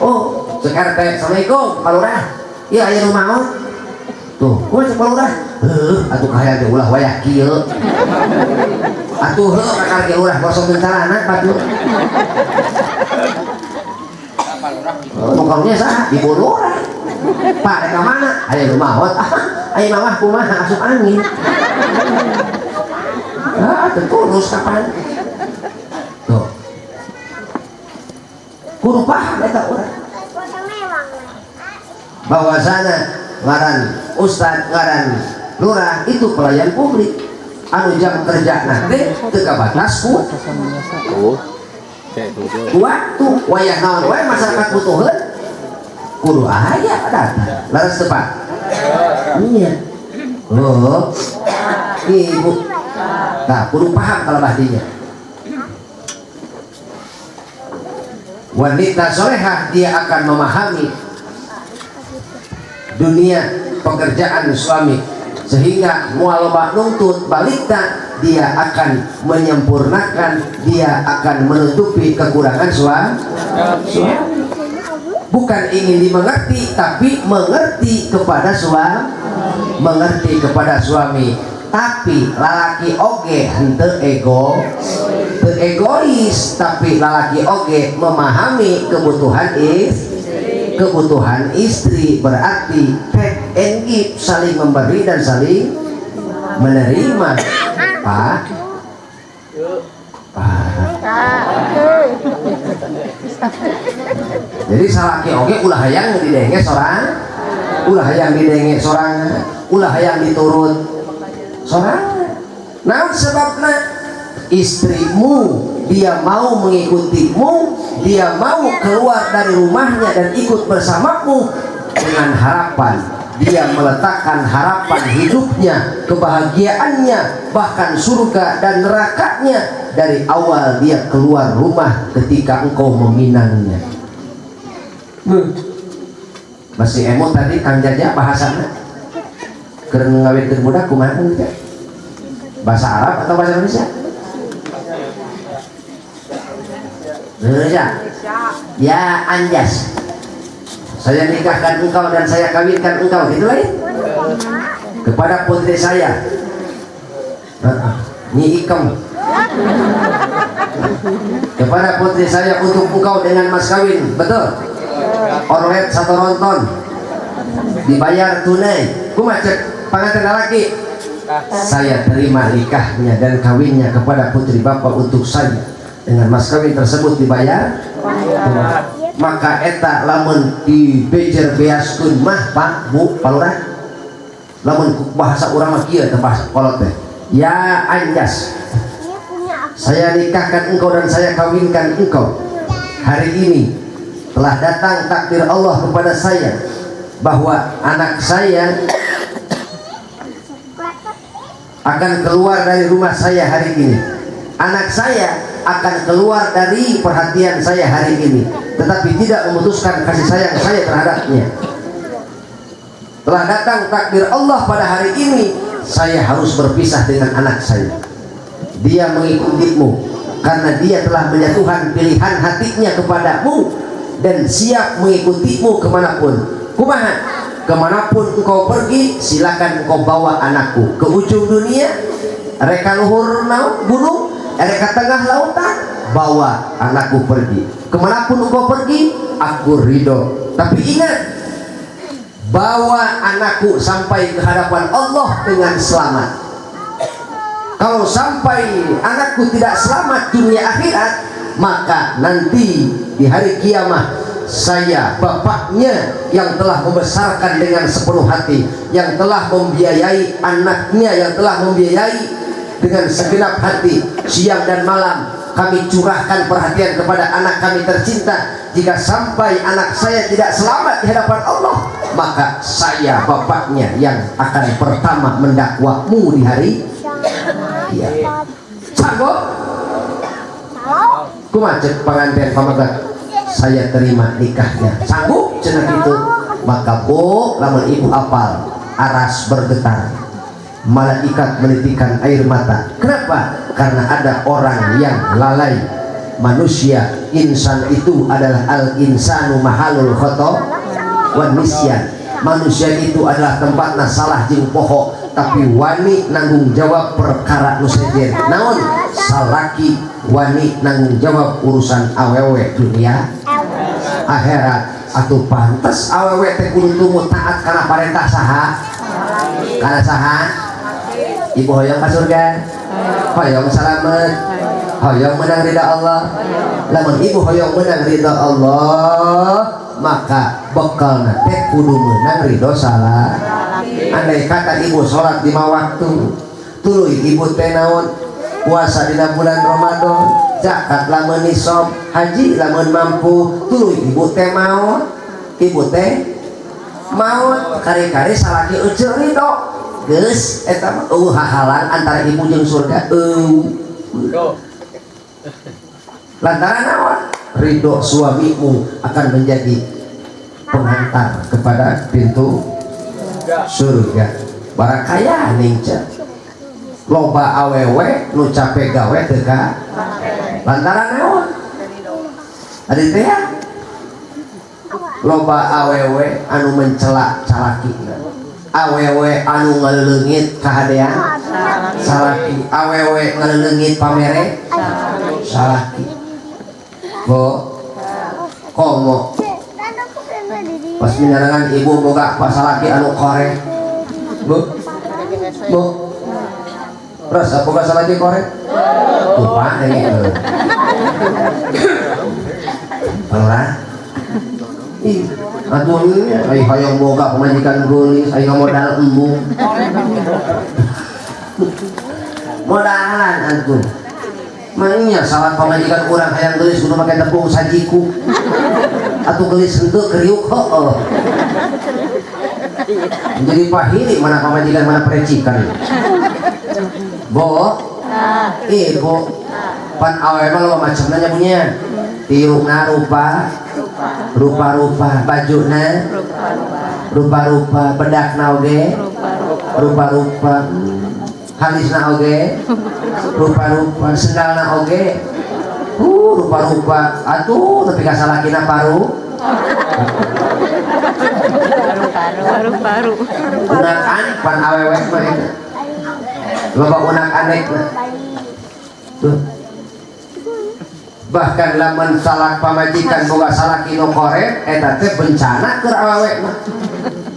Oh, cek RT, Assalamualaikum, Pak Lurah. Iya aya nu maot. Tuh, kumaha cek Pak Lurah? Heuh, atuh kahayang teh ulah wayah kieu. Atuh heuh kakar ge lurah kosong calana batur. Oh, nu karunya saha? Ibu lurah. Pak, rek ka mana? Aya nu maot. Aya mamah kumaha asup angin. Ah, terus kapan? Tuh. Kudu paham eta urang. Bahwasana ngaran ustad, ngaran lurah itu pelayan publik. Anu jam kerja nanti teu kabatas ku waktu wayah naon wae masyarakat butuheun kudu aya datang. Leres teu Pak? Iya. Oh. Ibu. Nah, kudu paham kalau bahdinya. Wanita solehah dia akan memahami dunia pekerjaan suami, sehingga moal loba nuntut balita dia akan menyempurnakan, dia akan menutupi kekurangan suami. Bukan ingin dimengerti, tapi mengerti kepada suami, mengerti kepada suami. Tapi lalaki oge henteu ego, teu egois, tapi lalaki oge memahami kebutuhan istri. Kebutuhan istri berarti take and give, saling memberi dan saling menerima. Pak, Pak. Jadi salaki oge ulah hayang didenge sorang, ulah hayang didenge sorang, ulah hayang diturut sorang. Naon sebabna? Istrimu dia mau mengikutimu, dia mau keluar dari rumahnya dan ikut bersamamu dengan harapan dia meletakkan harapan hidupnya, kebahagiaannya, bahkan surga dan nerakanya dari awal dia keluar rumah ketika engkau meminangnya. Masih emot tadi Kang Jaja bahasana keur ngawinkeun budak kumaha Kang Jaja? Bahasa Arab atau bahasa Indonesia? Indonesia. Ya anjas, saya nikahkan engkau dan saya kawinkan engkau, gitu lain kepada putri saya Nyi Ikem, kepada putri saya untuk engkau dengan mas kawin, betul? Orlet satu ronton dibayar tunai. Kumaha cek panganten lalaki? Saya terima nikahnya dan kawinnya kepada putri bapak untuk saya dengan mas kawin tersebut dibayar tunai. Maka eta lamun dibejer beaskeun mah Pak Bu Palurah, lamun bahasa urang mah kieu teh bahasa kolot teh, ya anjas, saya nikahkan engkau dan saya kawinkan engkau. Hari ini telah datang takdir Allah kepada saya bahwa anak saya akan keluar dari rumah saya hari ini. Anak saya akan keluar dari perhatian saya hari ini, tetapi tidak memutuskan kasih sayang saya terhadapnya. Telah datang takdir Allah pada hari ini, saya harus berpisah dengan anak saya. Dia mengikutimu karena dia telah menjatuhkan pilihan hatinya kepadamu dan siap mengikutimu kemanapun. Kumaha? Kemanapun engkau pergi, silakan engkau bawa anakku. Ke ujung dunia, reka luhur gunung, reka tengah lautan, bawa anakku pergi. Kemanapun engkau pergi, aku ridho. Tapi ingat, bawa anakku sampai ke hadapan Allah dengan selamat. Kalau sampai anakku tidak selamat dunia akhirat, maka nanti di hari kiamat saya bapaknya yang telah membesarkan dengan sepenuh hati, yang telah membiayai anaknya, yang telah membiayai dengan segenap hati, siang dan malam kami curahkan perhatian kepada anak kami tercinta. Jika sampai anak saya tidak selamat di hadapan Allah, maka saya bapaknya yang akan pertama mendakwamu di hari kiamat. Sanggup? Kumaha cek pengantin pameget? Saya terima nikahnya. Sanggup cenah gitu. Maka bu, lamun ibu apal, aras bergetar, malaikat menitikan air mata. Kenapa? Karena ada orang yang lalai. Manusia, insan itu adalah al insanu mahalul khoto wan nisyan. Manusia itu adalah tempatna salah jeung poho, tapi wani nanggung jawab perkara nu sejen. Naon? Salaki wani nanggung jawab urusan awewe dunia akhirat. Atuh pantes awewe teh kudu tumut taat kana parentah saha? Kana saha? Ibu hoyong ka surga? Hoyong salamet? Hoyong menang ridha Allah? Lamun ibu hoyong menang ridha Allah, maka bekalna teh kudu menang ridho salah. Andai kata ibu sholat 5 waktu, tuluy ibu teh naon? Puasa dina bulan Ramadan, zakat lamun nisab, haji lamun mampu, tuluy ibu teh maot. Ibu teh maot kari-kari salaki euceu ridho. Geus eta mah eueuh hahalang antara ibu jeung surga. Eueuh. Lantaran naon? Ridho suamimu akan menjadi pengantar kepada pintu surga. Barakaya ning cek. Loba awewe nu capek gawe teu ka lantaran naon? Adi teh ya? Loba awewe anu mencela calakina, awewe anu ngaleungit kahadean salaki, awewe ngaleungit pamere salaki. Bo komo pas minarangan ibu boga pasalaki anu korek. Bu, bu, rasa boga salaki korek? Lupa ini. Palurah? Ih, atuh ai hoyong boga pamajikan geulis, ai modal embung. Modalan antum. Mangnya salah pamajikan urang hayang geulis kudu make tepung sajiku. Atuh geulis henteu kriuk heueuh. Jadi pahili mana pamajikan mana perecikan. Bo, ibu, pan awewe mah loba macamna nya punya. Tiungna rupa, rupa-rupa, bajuna rupa-rupa, bedakna oge rupa-rupa, halisna oge rupa-rupa, sendalna oge rupa-rupa. Atuh tapi ka salakina paru paru-paru. Unak anek pan awewe mah eta. Loba unak anekna. Tuh. Bahkan lamun salak pamajikan boga salaki nu korek eta teh bencana keur awewe mah.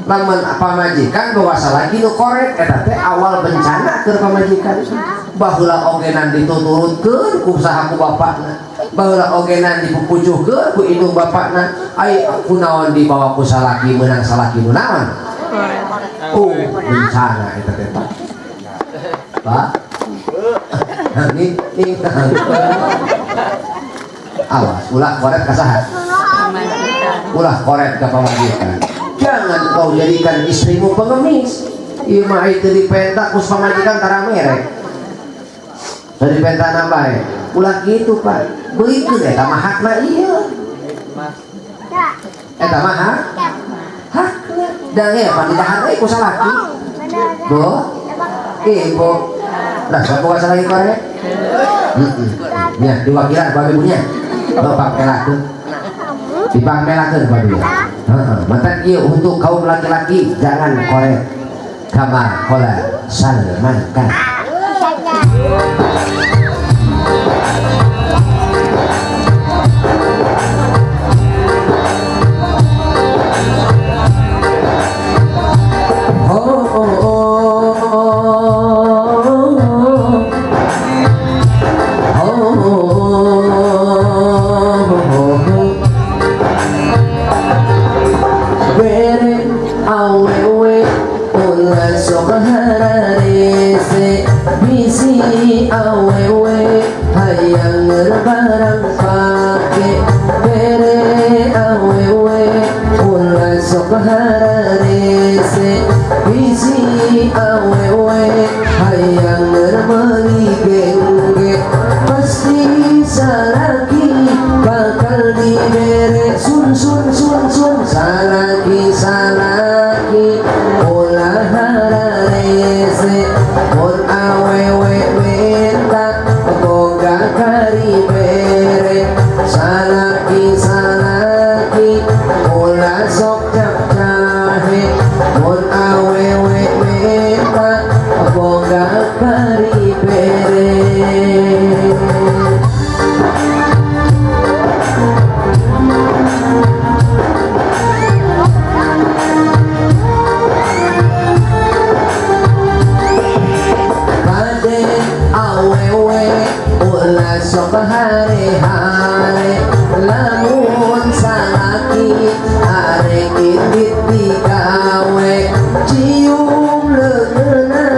Lamun pamajikan boga salaki nu korek eta teh awal bencana keur pamajikan. Baheula ogenan dituturutkeun ku saha ku bapakna. Baheula ogenan dipupujuhkeun ku indung bapakna. Ai kunaon dibawa ku salaki meunang salaki nu naon? Bencana eta teh Pak. Pak. Nih, nih. Awas, ulah korek ka saha? Ulah korek ka pamajikan. Jangan kau jadikan istrimu pengemis. Ieu mah itu dipenta ku pamajikan tara merek. Teu dipenta bae. Ulah kitu, Pak. Beulikeun eta mah hakna ieu. Eta mah hak. Hakna. Da ge pan didahar we ku salaki. Bu. Ibu. Lah, boga salaki korek? Heeh. Nya diwakilan ku ibunya. Bapak melakeun. Dipang melakeun ku ibu. Heeh, matan ieu untuk kaum laki-laki jangan korek. Kama qala Salman kan. Oh, oh, oh, oh, oh. Bisi awewe hayang barang pake bere awewe ulah sok hararese. Bisi awewe hayang meuli gengge pasti salaki bakal dibere sun sun sun sun. Salaki salaki ulah hararese mun awewe minta boga kari bere. Salaki salaki ulah sok cap cahe mun awewe minta boga kari bere. Sok hare-hare lamun salaki arek indit digawe cium leungeunna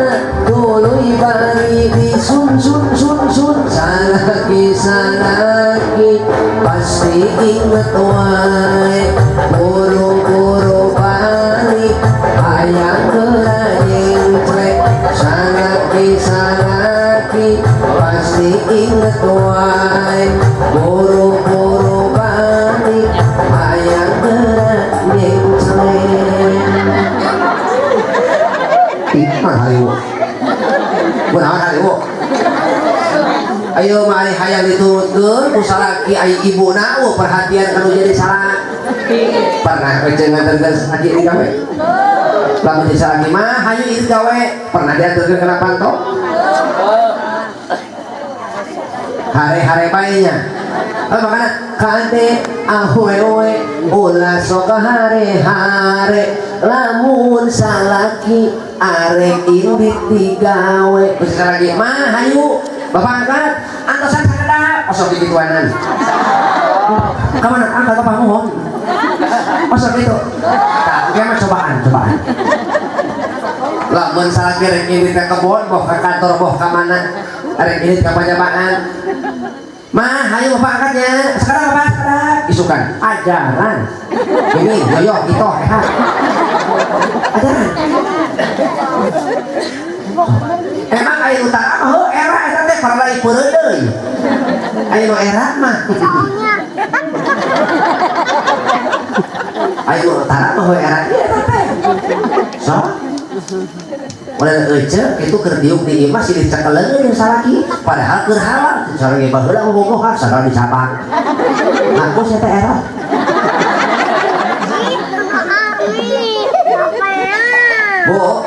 tuluy bari disun sun sun sun. Salaki salaki pasti inget wae buru-buru balik hayang keur salaki salaki pasti inget wae buru-buru balik hayang geura nyengclek. Ih, hayu kunaon hayu. Ayo mari hayang diturutkeun ku salaki ai ibuna perhatian kanu jadi salaki. Pernah ece nganterkeun salaki di gawe? Lamun jadi salaki mah hayu ieu gawe pernah diaturkeun kana panto? Hare-hare bae nya. Makana kade awewe ulah sok hare-hare lamun salaki arek indit digawe. Geus salaki mah hayu bapak angkat antosan sakedap osok dikituanan. Ka mana angkat bapak mohon. Osok gitu. Tah engke mah cobaan. Lamun salaki rek indit ka kebon boh ka kantor boh ka mana arek indit ka pajabaan. Mah hayu bapak angkatnya sekarang bapak sekarang isukan ajaran ini yoyo gitu ehat ajaran. Emang ayo utara mah heuh era eta teh paralai peureudeuy ayo nu era mah ayo utara mah heuh era ieu eta teh so ulah ece kitu keur diuk di imah silih cekeleun jeung salaki padahal keur halal sareng baheula bobogohan sagala dicabang aku sia teh era. Bu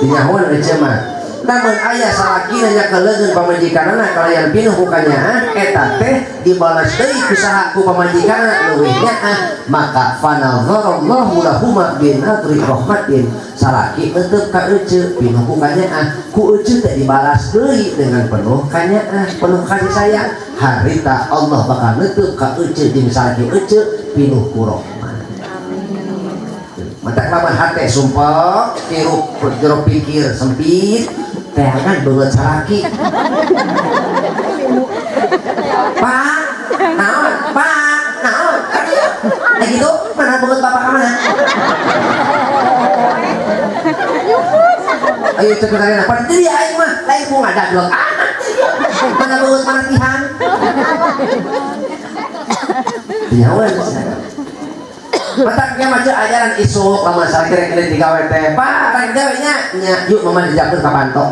dinyahoan ece mah namun ayah salaki nanya keleungeun pamajikanana kalayan pinuh ku kanyaah eta teh dibalas deui ku saha ku pamajikanana leuwih nyaah maka fanadharallahu lahuma binadri rahmatin. Salaki eunteup ka ece pinuh ku kanyaah ku ece teh dibalas deui dengan penuh kanyaah penuh kasih sayang. Harita Allah bakal neunteup ka ece jeung salaki ece pinuh ku rahmat. Mata lamun hate sumpek tirup jero pikir sempit teangan beungeut salaki. Pak, naon? Pak, naon? Nah gitu, mana beungeut bapak ka mana? Ayo cek kalian, padahal dia aing mah lain ku ngadaglog anak. Mana beungeut mana tihan. Nyawa mataknya macam ajaran isuk lamun salaki rek indit digawe teh. Pak, rek gawe nya nya yuk mama dijakeun ka panto.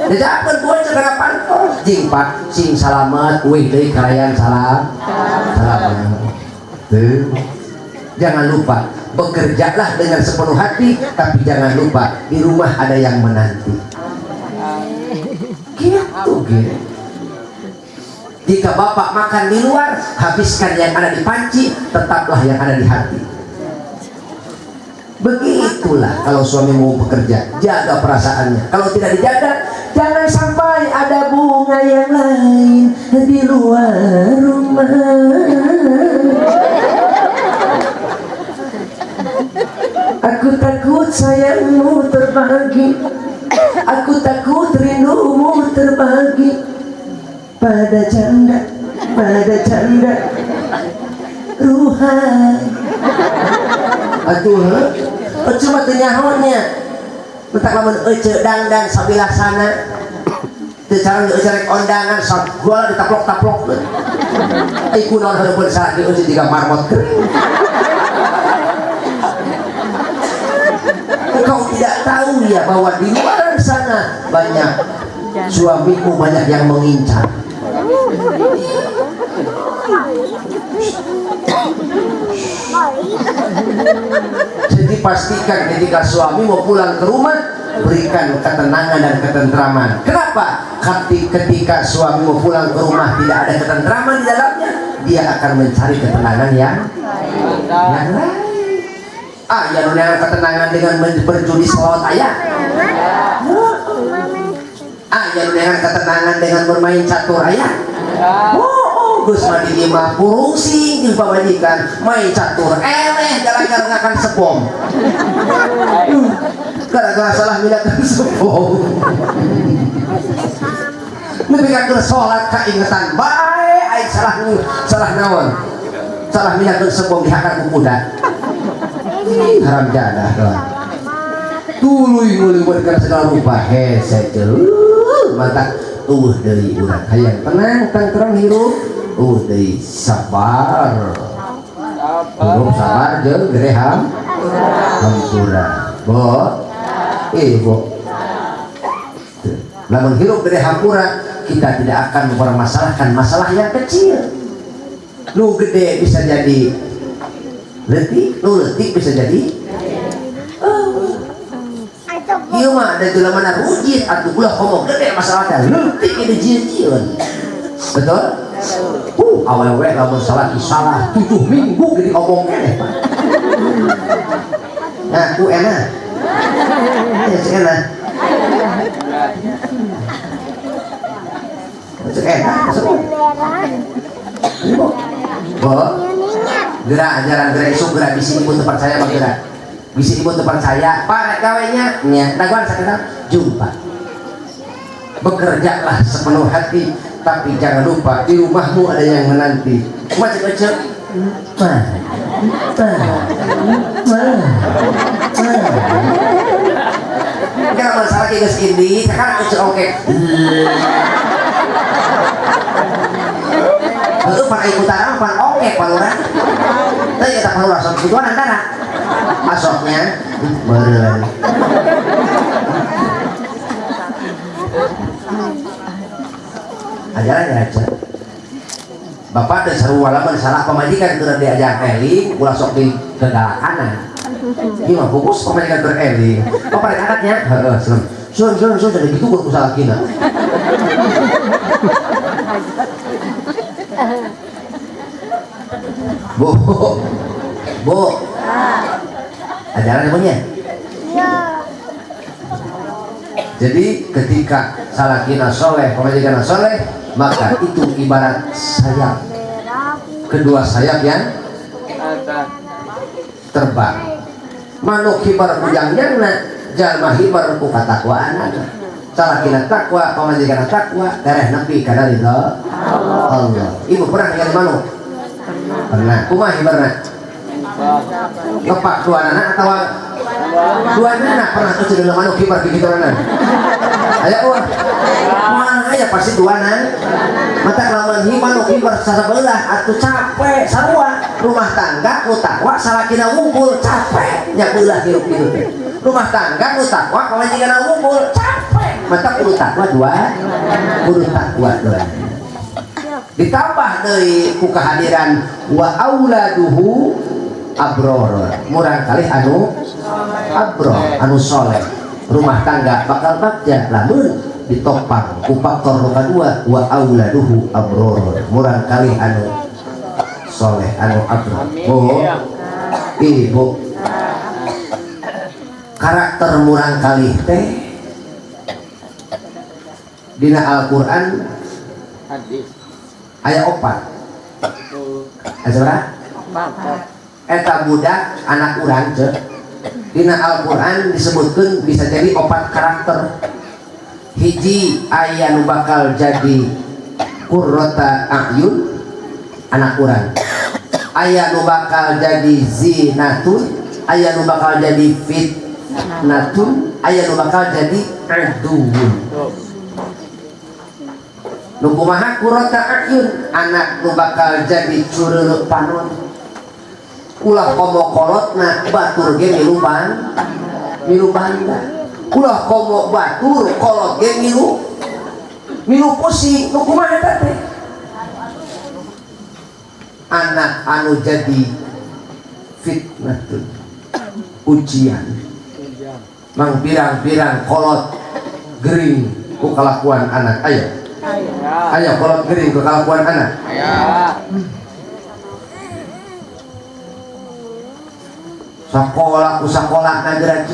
Dijakeun ku ece kana panto. Jing Pak, sing salamet uih deui kalayan salam. Salamet. Tuh. Jangan lupa bekerjalah dengan sepenuh hati, tapi jangan lupa di rumah ada yang menanti. Gitu gitu. Jika bapak makan di luar, habiskan yang ada di panci, tetaplah yang ada di hati. Begitulah kalau suami mau bekerja, jaga perasaannya. Kalau tidak dijaga, jangan sampai ada bunga yang lain di luar rumah. Aku takut sayangmu terbagi, aku takut rindumu Berbagi pada janda, pada janda ruhai. Atuh heuh, ece mah teu nyaho nya. Mentak lamun ece dangdan sabilah sana. Teu cara ece rek ondangan sagala ditaplok-taplok. Ai kunaon hareupeun salaki ece jiga marmot kering. Engkau tidak tahu ya bahwa di luar sana banyak suamimu, banyak yang mengincar. Jadi pastikan ketika suami mau pulang ke rumah, berikan ketenangan dan ketentraman. Kenapa? Ketika suami mau pulang ke rumah tidak ada ketentraman di dalamnya, dia akan mencari ketenangan yang lain. Ah, ya nu ketenangan dengan berjudi slot aya. Ah, ya nu ketenangan dengan bermain catur aya. Oh, geus mah di imah purungsing jeung pamajikan main catur eleh gara-gara ngakan sepom. Gara-gara salah minakan sepom. Nepi ka keur salat kaingetan bae aing salah salah naon. Salah minakeun sepom dihakan ku kuda. Ih, haram jadah lah. Tuluy ngeuleum kana segala rupa hese teu. Mantap eueuh deui urang hayang tenang tangterang hirup eueuh deui sabar. Hirup sabar jeung gede hampura. Bo. Bo. Lamun hirup gede hampura, kita tidak akan mempermasalahkan masalah yang kecil. Nu gede bisa jadi leutik, nu leutik bisa jadi ieu mah ada jelema mana rujit atuh ulah ngomong gede masalah teh leutik ini jieun-jieun. Betul? Awewe lamun salah salah 7 minggu gede ngomong keneh, Pak. Ngaku enak. Ya enak. Enak, Bo, gerak ajaran gerak isuk gerak bisi ibu terpercaya mah gerak. Bisi ibu terpercaya, Pak rek gawenya nya, dagoan sakedap jumpa. Bekerjalah sepenuh hati, tapi jangan lupa di rumahmu ada yang menanti. Macet-macet. Mah. Mah. Mah. Mah. Kalau masalah geus indi, sekarang ece oke. Heueuh pan ai utara pan oke pan urang. Teu eta pan urang sok kituan antara. Masoknya meureun. Ajaran ya aja. Bapak teh sarua lamun salah pamajikan keur diajak eling ulah sok di gegalakanan. Ieu mah fokus pamajikan keur eling. Bapak rek angkatnya heueuh sun. Sun sun sun jadi kitu ku salakina. Bu, bu, ajaran ibunya. Jadi ketika salakina soleh, pamajikan soleh, maka itu ibarat sayap. Kedua sayap yang terbang. Manuk hibar kujangjangna, jalma hibar ku katakwaanana. Salakina takwa, pamajikan takwa, tereh nepi kana ridho Allah. Ibu pernah ningali manuk? Pernah. Kumaha hibarna? Ngepak dua anak atau dua anak pernah tuh dalam manuk hibar gitu anak. Aya eueuh. Moal aya pasti dua anak. Mata lamun manuk hibar sasabelah atuh capek sarua. Rumah tangga nu takwa salakina wungkul capek nya beulah hirup kitu teh. Rumah tangga nu takwa pamajikanna wungkul capek. Mata kudu takwa dua, kudu takwa dua. Ditambah deui ku kehadiran wa auladuhu abror, murang kalih anu abror, anu soleh. Rumah tangga bakal bagja lamun ditopang ku faktor nu kadua wa auladuhu abror, murang kalih anu soleh, anu abror. Bu, ibu, karakter murang kalih teh dina Al-Qur'an hadis aya opat. Aya sabaraha? Eta budak anak urang ceu. Dina Al-Qur'an disebutkeun bisa jadi opat karakter. Hiji aya nu bakal jadi qurrata a'yun anak urang, aya nu bakal jadi zinatun, aya nu bakal jadi fitnatun, aya nu bakal jadi aduun. Nu kumaha qurrata a'yun? Anak nu bakal jadi cureuleuh panon. Ulah komo kolotna batur ge milu milu banda. Ulah komo batur kolot ge milu milu pusing. Nu kumaha eta teh? Anak anu jadi fitnatun, ujian. Mang pirang-pirang kolot gering ku kalakuan anak. Ayo. Ayo kolot gering ku kalakuan anak. Ayo. Sekolah ku sekolah nageran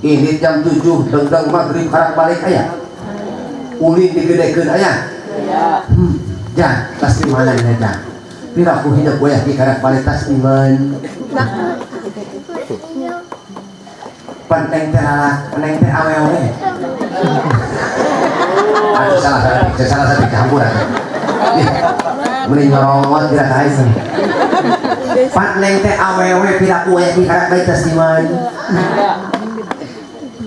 ini jam 7 dengdeng maghrib karak balik aya. Ulin digedekeun aya. Ja, tas di mana nya ja? Piraku hidup wayah di karak balik tas di mana? Pan neng teh lalak, neng teh awewe. Aduh salah satu campuran. Mending nyorot kira ka aing. Pan neng teh awewe piraku wayah di karak balik tas di mana?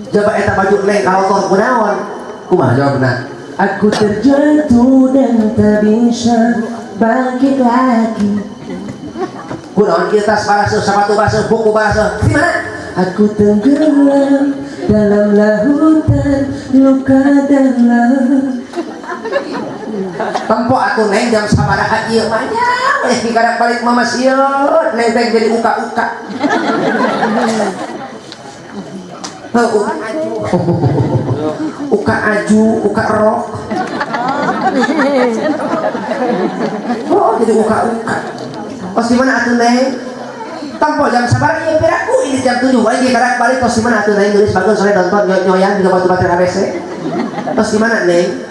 Coba eta baju neng kalotor kunaon? Kumaha jawabna? Aku terjatuh dan tak bisa bangkit lagi. Kunaon ieu tas baraseuh, sepatu baraseuh, buku baraseuh. Di mana? Aku tenggelam dalam lautan luka dalam. Tempo atuh neng jam sabaraha ieu mah nya weh di karak balik mama sieun neng teh jadi uka-uka. Heuh uka aju. Uka aju, uka rok. Oh jadi uka-uka. Tos di mana atuh neng? Tempo jam sabaraha ieu piraku ini jam 7 wae di karak balik tos di mana atuh neng geulis bagus sore nonton nyoyan juga batu-batu ABC. Tos di mana neng?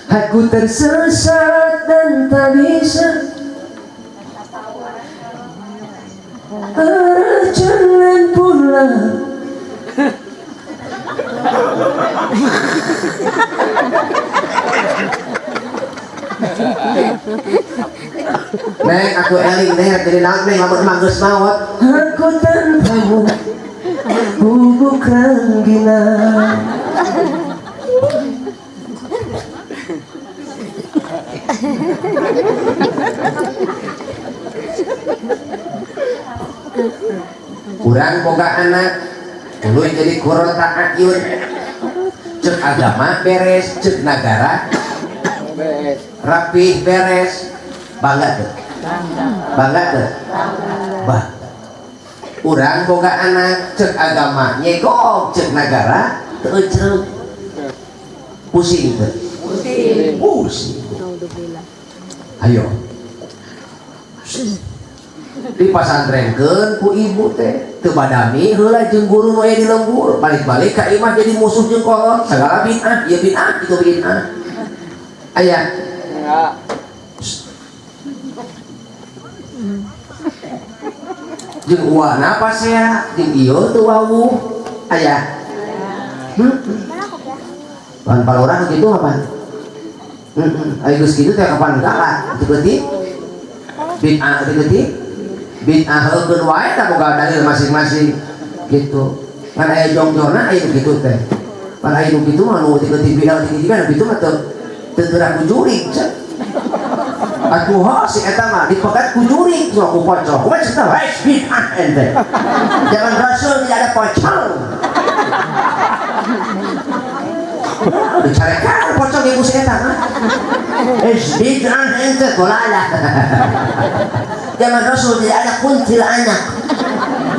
Aku tersesat dan tak bisa arah jalan pulang. Neng, aku eling neng, jadi naon neng, lamun emang geus maot. Aku tanpamu bubuk rengginang. Urang boga anak tuluy jadi qurrata a'yun. Cek agama beres, cek nagara beres, rapih beres. Bangga tuh, bangga tuh, bangga. Urang boga anak cek agama nyegok, cek nagara teu euceuk. Pusing tuh, pusing, pusing. Ayo dipasantrenkeun ku ibu teh teu badami heula jeung guru nu aya di lembur, balik-balik ka imah jadi musuh jeung kolot sagala bid'ah, ieu bid'ah itu bid'ah. Aya jeung uana pasea jeung ieu teu wawuh. Aya pan palurah kitu apa? Ayo geus kitu teh kapan galak teu leutik bid'ah teu leutik bid'ah heukeun wae da boga dalil masing-masing gitu. Kan aya jongjonna aya nu kitu teh. Pan aya nu kitu mah nu teu leutik bid'ah teu leutik kitu mah teu geura ku jurig. Atuh ho si eta mah dipegat ku jurig sok ku pocong. Kumaha cenah wae bid'ah ente. Zaman Rasul tidak ada pocong. Dicarekan pocong ibu si eta mah. Bid'ah ente dolalah. Zaman Rasul tidak ada kuntilanak.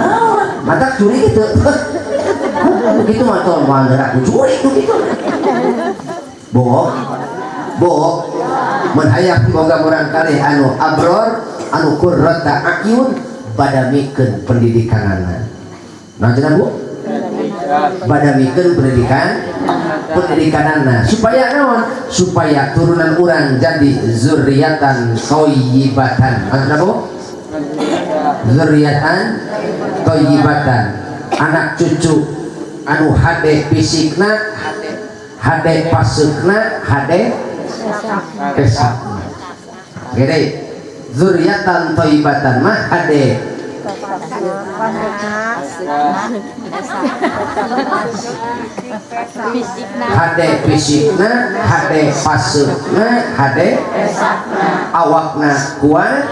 Oh, mata curi gitu. Begitu mah tol mandara ku curi begitu. Bohong. Bohong. Mun hayang boga murangkalih anu abror, anu qurrata a'yun, badamikeun pendidikanana. Naon cenah Bu? Badamikeun pendidikanana supaya naon? Supaya turunan urang jadi zurriyatan thayyibatan. Maksudna Bu? Zurriyatan thayyibatan. Anak cucu anu hade fisikna, hade Hade paseukna, hade pesakna. Gede zuriatan thayyibatan mah hade hade fisikna, hade paseukna, hade awakna kuat,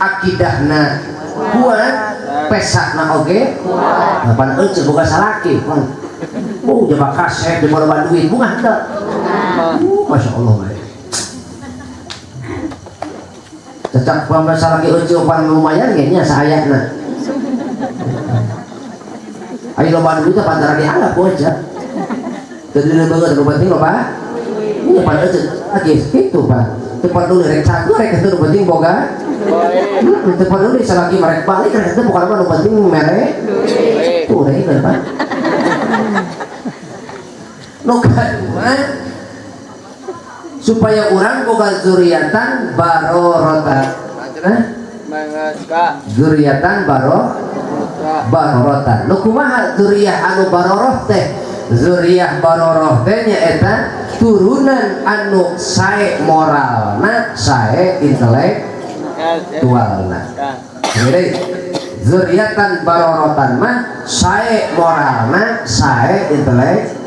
akidahna kuat, pesakna oge kuat. Pan euceut boga salaki pan. Oh jaba kasep di loba duit bunga henteu. Masya Allah bae. Cecak pamrah salaki euceut pan lumayan ge nya saayana. Ayo loba duit teh pantara dianggap ku euceut. Teu deuleu beungeut nu penting loba. Ieu pan euceut lagi kitu Pak. Teu peduli rek cagur rek teu nu penting boga. Teu peduli salaki merek balik rek teu bukan apa nu penting mere. Tuh rek Pak. Nu kadua supaya urang boga zuriatan barorota. Zuriatan barorota. Nu kumaha zuriah anu baroroh teh? Zuriah baroroh teh nyaeta turunan anu sae moralna, sae intelektualna. Jadi zuriatan barorotan mah sae moralna, sae intelek.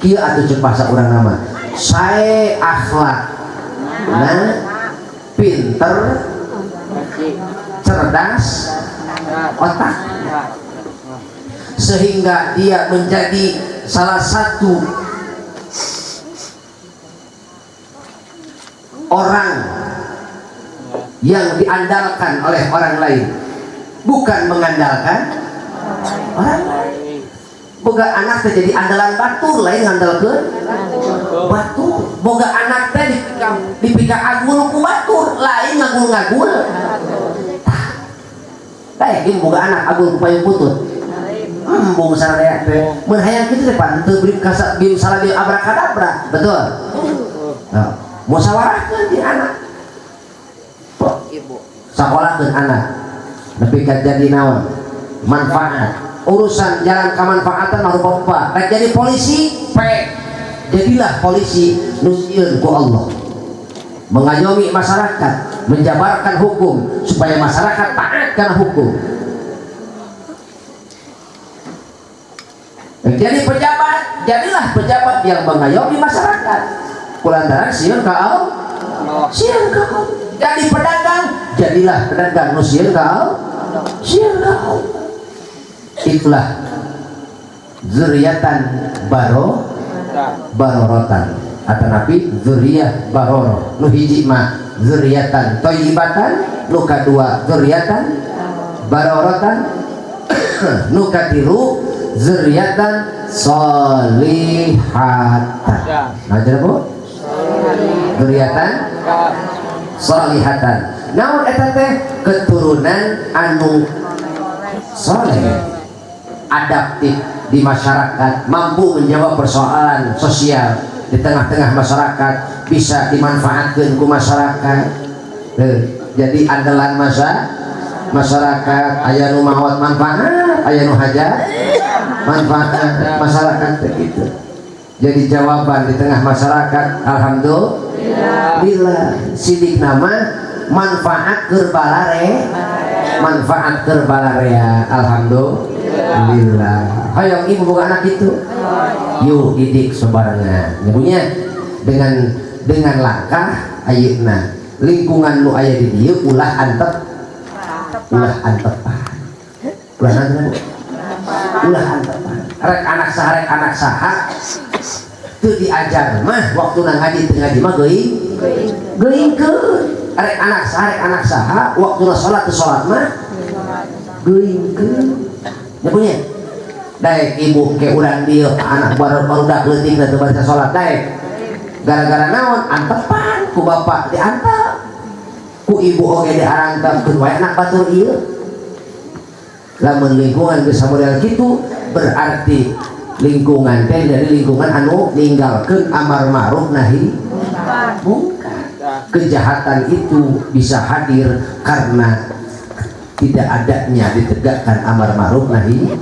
Kieu atuh ceuk bahasa urang nama sae akhlak nah pinter cerdas otak sehingga dia menjadi salah satu orang yang diandalkan oleh orang lain, bukan mengandalkan orang lain. Boga anak teh jadi andalan batur, lain ngandalkeun batur. Boga anak teh dipika agul ku batur, lain ngagul-ngagul. Tah, ieu boga anak agul ku payung putut. Embung sararea teh. Mun hayang kitu teh pan teu beri kasa bim salah bim abrakadabra, betul? Nah, musyawarahkeun di anak. Ibu sakolahkeun anak. Nepi ka jadi naon? Manfaat. Urusan jalan kemanfaatan mah rupa-rupa. Rek jadi polisi, P. Jadilah polisi nu sieun ku Allah. Mengayomi masyarakat, menjabarkan hukum supaya masyarakat taat karena hukum. Jadi pejabat, jadilah pejabat yang mengayomi masyarakat. Kulantaran sieun ka Allah. Sieun ka Allah. Jadi pedagang, jadilah pedagang nu sieun ka Allah. Sieun ka Allah. Itulah zuriatan barorotan atau nabi zuriyah baroro. Nu hiji mah zuriatan thayyibatan, nu kadua zuriatan barorotan, nu katilu zuriatan solihatan. Nah, jadi Bu? Zuriatan solihatan. Naon eta teh keturunan anu soleh, adaptif di masyarakat, mampu menjawab persoalan sosial di tengah-tengah masyarakat, bisa dimanfaatkan ku masyarakat. Jadi andalan masyarakat, aya nu maot manfaat, aya nu hajat manfaat masyarakat begitu. Jadi jawaban di tengah masyarakat, alhamdulillah. Sidik nama manfaat keur balare, manfaat keur balarea, alhamdulillah. Hayang ibu boga anak itu, yuk didik sebarengan. Nyabunya dengan langkah ayeuna lingkungan nu aya di dieu ulah antep, ulah antepan, ulah antep, ulah antepan. Rek anak saha, rek anak saha teu diajar mah waktuna ngaji teu ngaji mah geuing geuingkeun. Rek anak saha, rek anak saha waktuna salat teu salat mah geuingkeun. Nyapunya daek ibu ke urang dieu anak barudak leutik teu baca salat daek gara-gara naon antepan ku bapak diantep ku ibu oge diarantep keun wae anak batur ieu. Lamun lingkungan geus model kitu berarti lingkungan teh dari lingkungan anu ninggalkeun amar ma'ruf nahi mungkar. Kejahatan itu bisa hadir karena tidak adanya ditegakkan amar ma'ruf nahi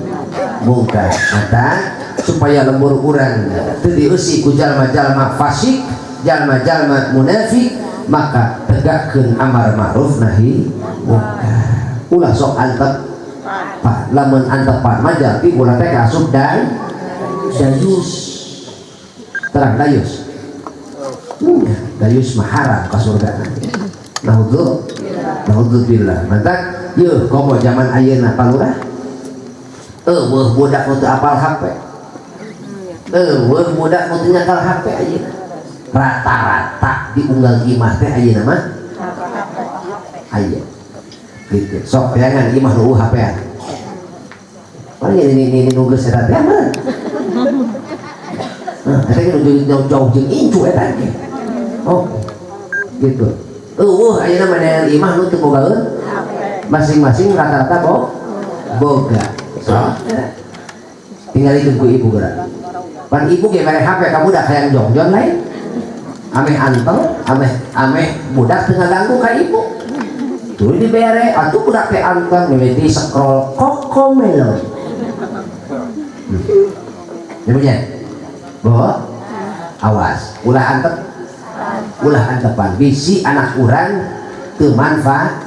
mungkar. Maka Supaya lembur urang teu dieusi ku jalma-jalma fasik, jalma-jalma munafik, maka tegakkeun amar ma'ruf nahi munkar. Ulah sok antep pan, lamun antepan mah jalpi ulah teh asup dan dayus. Terang dayus. Dayus mah haram ka surga. Naudzubillah. Mantak yeuh komo zaman ayeuna palurah. Eueuh budak nu teu apal HP. Eueuh budak nu teu nyakal HP ayeuna. Rata-rata di unggal imah teh ayeuna mah aya. Gitu. Sok bayangan imah nu HP-an. Mana ini nu geus eta teh mah. Nah, eta ge nu jauh-jauh jeung incu eta ge. Oh. Gitu. Eueuh ayeuna mah neangan imah nu teu bogaeun masing-masing rata-rata boga. So, tinggal itu ku ibu geura. Pan ibu ge mere HP ka budak hayang jongjon lain. Ameh anteng, ameh ameh budak teu ngaganggu ka ibu. Tuh dibere, atuh budak teh anteng mimiti scroll Cocomelon. Ibunya, bahwa awas, ulah antep, ulah antepan. Bisi anak urang teu manfaat,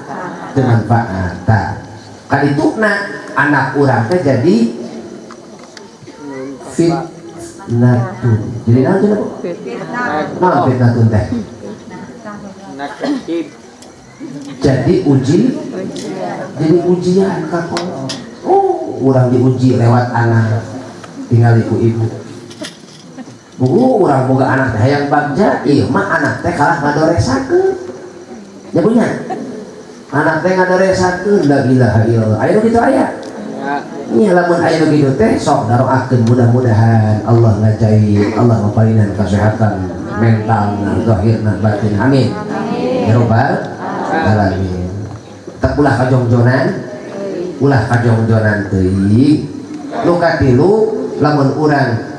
teu manfaat. Tah, kadituna anak urang teh jadi fitnatun. Jadi naon cenah, Bu? Naon fitnatun teh? Jadi uji, jadi ujian ka kolot. Oh, urang diuji lewat anak. Tinggal ku ibu. Buku urang boga anak teh hayang bagja, ieu mah anak teh kalah ngadoresakeun. Ya punya. Anak teh ngadoresakeun, la ilaha illallah. Aya nu kitu aya. Nya lamun aya nu kitu teh sok daroakeun mudah-mudahan Allah ngajai, Allah ngaparinan kesehatan mental, zahirna, batin. Amin. Ya robbal alamin. Tak ulah kajongjonan, ulah kajongjonan teuing. Nu katilu lamun urang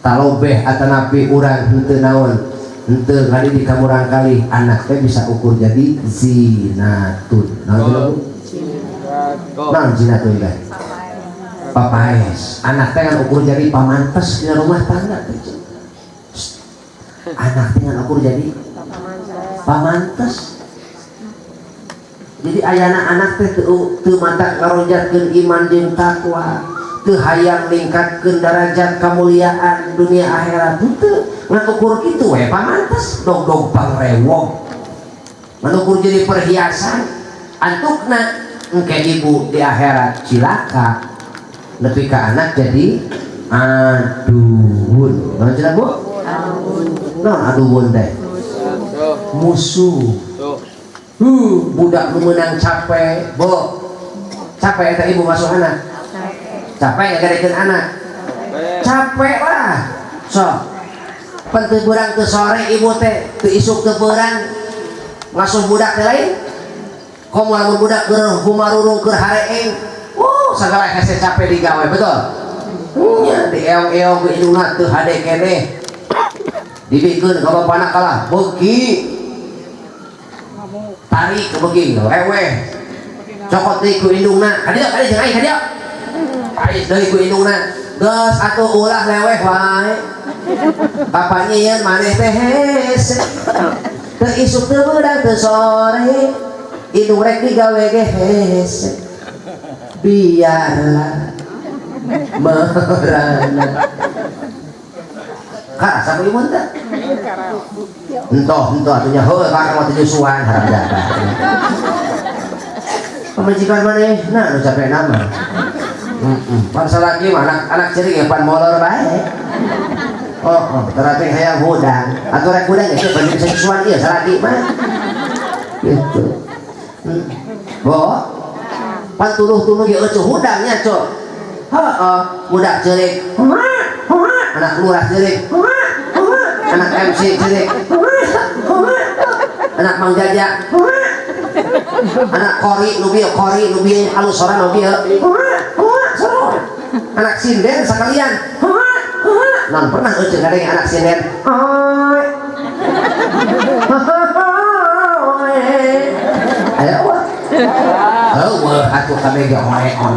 talobeh atanapi urang henteu naon, henteu ngadidik ka murangkalih, anak teh bisa ukur jadi zinatun. Naon teh, Bu? Naon zinatun teh? Papaes. Anak teh kan ukur jadi pamantes dina rumah tangga teh. Anak teh kan ukur jadi pamantes. Jadi ayana anak teh teu mata ngaronjatkeun iman jeung takwa, teu hayang ningkatkeun darajat kemuliaan dunia akhirat henteu, ngan ukur kitu we pamantes, dog-dog pangrewog. Ngan ukur jadi perhiasan, antukna engke ibu di akhirat cilaka nepi ka anak jadi aduun. Naon cenah, Bu? Naon aduun teh? Musuh. Budak nu meunang capek, Bo. Capek eta ibu masuk anak. Capek ngagedekeun anak. Capek lah. Sok. Pan teu beurang teu sore ibu teh, teu isuk teu beurang ngasuh budak teh lain. Komo lamun budak keur humarurung keur hareeng. Sagala hese capek digawe, betul? Nya dieong-eong ku indungna teu hade keneh. Dibikeun ka bapana kalah beuki. Tarik ke beuki leweh. Cokot deui ku indungna. Ka dieu, ka dieu jeung aing ka dieu. Tarik deui ku indungna. Geus atuh ulah leweh wae. Bapaknya yen maneh teh hese. Teu isuk teu beurang teu sore. Indung rek digawe ge hese. Biarlah merana. Karasa ku ibu teh? Entoh, entoh atuh nya heuh kakak mah teu nyusuan haram jadah. Pamajikan maneh nah nu capek nama. Pan salaki mah anak ceurik ya pan molor bae. Oh, terapi hayang hudang. Atuh rek hudang geus pan bisa nyusuan ieu salaki mah. Gitu. Bo. Pan tuluh-tuluh ge eueuh hudang nya, Cok. Heeh, budak ceurik. Anak lurah ceurik. Anak MC ceurik. Anak Mang Jaja. Anak kori nu bieu, kori nu bieu alus sora nu bieu. Anak sinden sekalian. Non pernah euceuk ngadenge anak sinden. Aya wah. Heueuh atuh kabeh ge oe-on.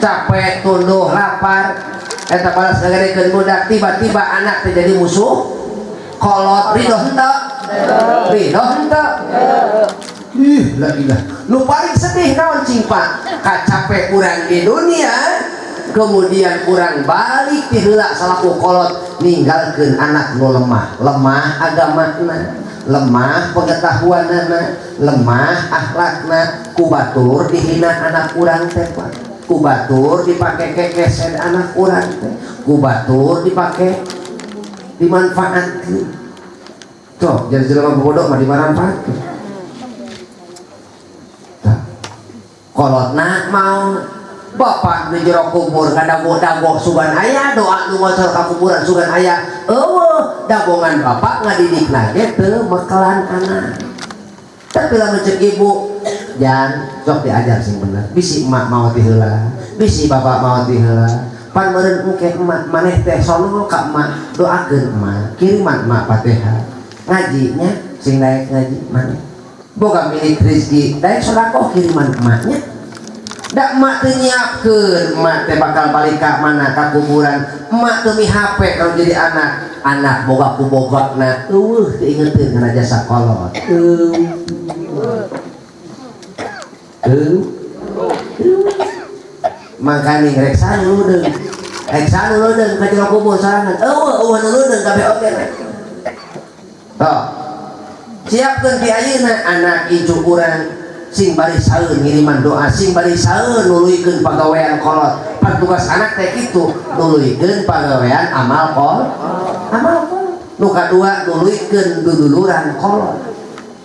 Capek tunduh lapar eta balas ngagadekeun budak tiba-tiba anak teh jadi musuh kolot ridho henteu ridho henteu. Ih la ilah nu paling sedih naon cing Pak kacape urang di dunia kemudian urang balik ti heula salaku kolot ninggalkeun anak nu lemah lemah agamana lemah pengetahuanana lemah akhlakna ku batur dihina anak urang teh Pak ku batur dipake kekesen anak urang teh ku batur dipake dimanfaatkeun tuh jadi jelema bodoh mah dimanfaatkeun tah kolotna mau bapak di jero kubur ngadago-dago sugan aya doa nu ngocor ka kuburan sugan aya eueuh dagongan bapak ngadidikna ge teu mekelan anak. Tapi lamun ceuk ibu jan sok diajar sing bener bisi emak maot ti heula bisi bapak maot ti heula pan meureun engke emak maneh teh sono ka emak doakeun emak kiriman emak Fatihah ngajinya sing daek ngaji maneh boga milik rezeki daek sedekah kiriman emaknya. Da emak teu nyiapkeun emak teh bakal balik ka mana ka kuburan emak teu mi HP kalau jadi anak anak boga ku bogana eueuh teu ingeteun kana jasa kolot eueuh mangkaning rek saludeung rek saludeung ka jero kubur sorangan eueuh eueuh nu ludeung kabeh oge toh siapkeun ti ayeuna anak incu urang sing bari saeun ngiriman doa sing bari saeun nuluykeun pagawean kolot pan tugas anak teh kitu nuluykeun pagawean amal kol amal kolot nu kadua nuluykeun duduluran kolot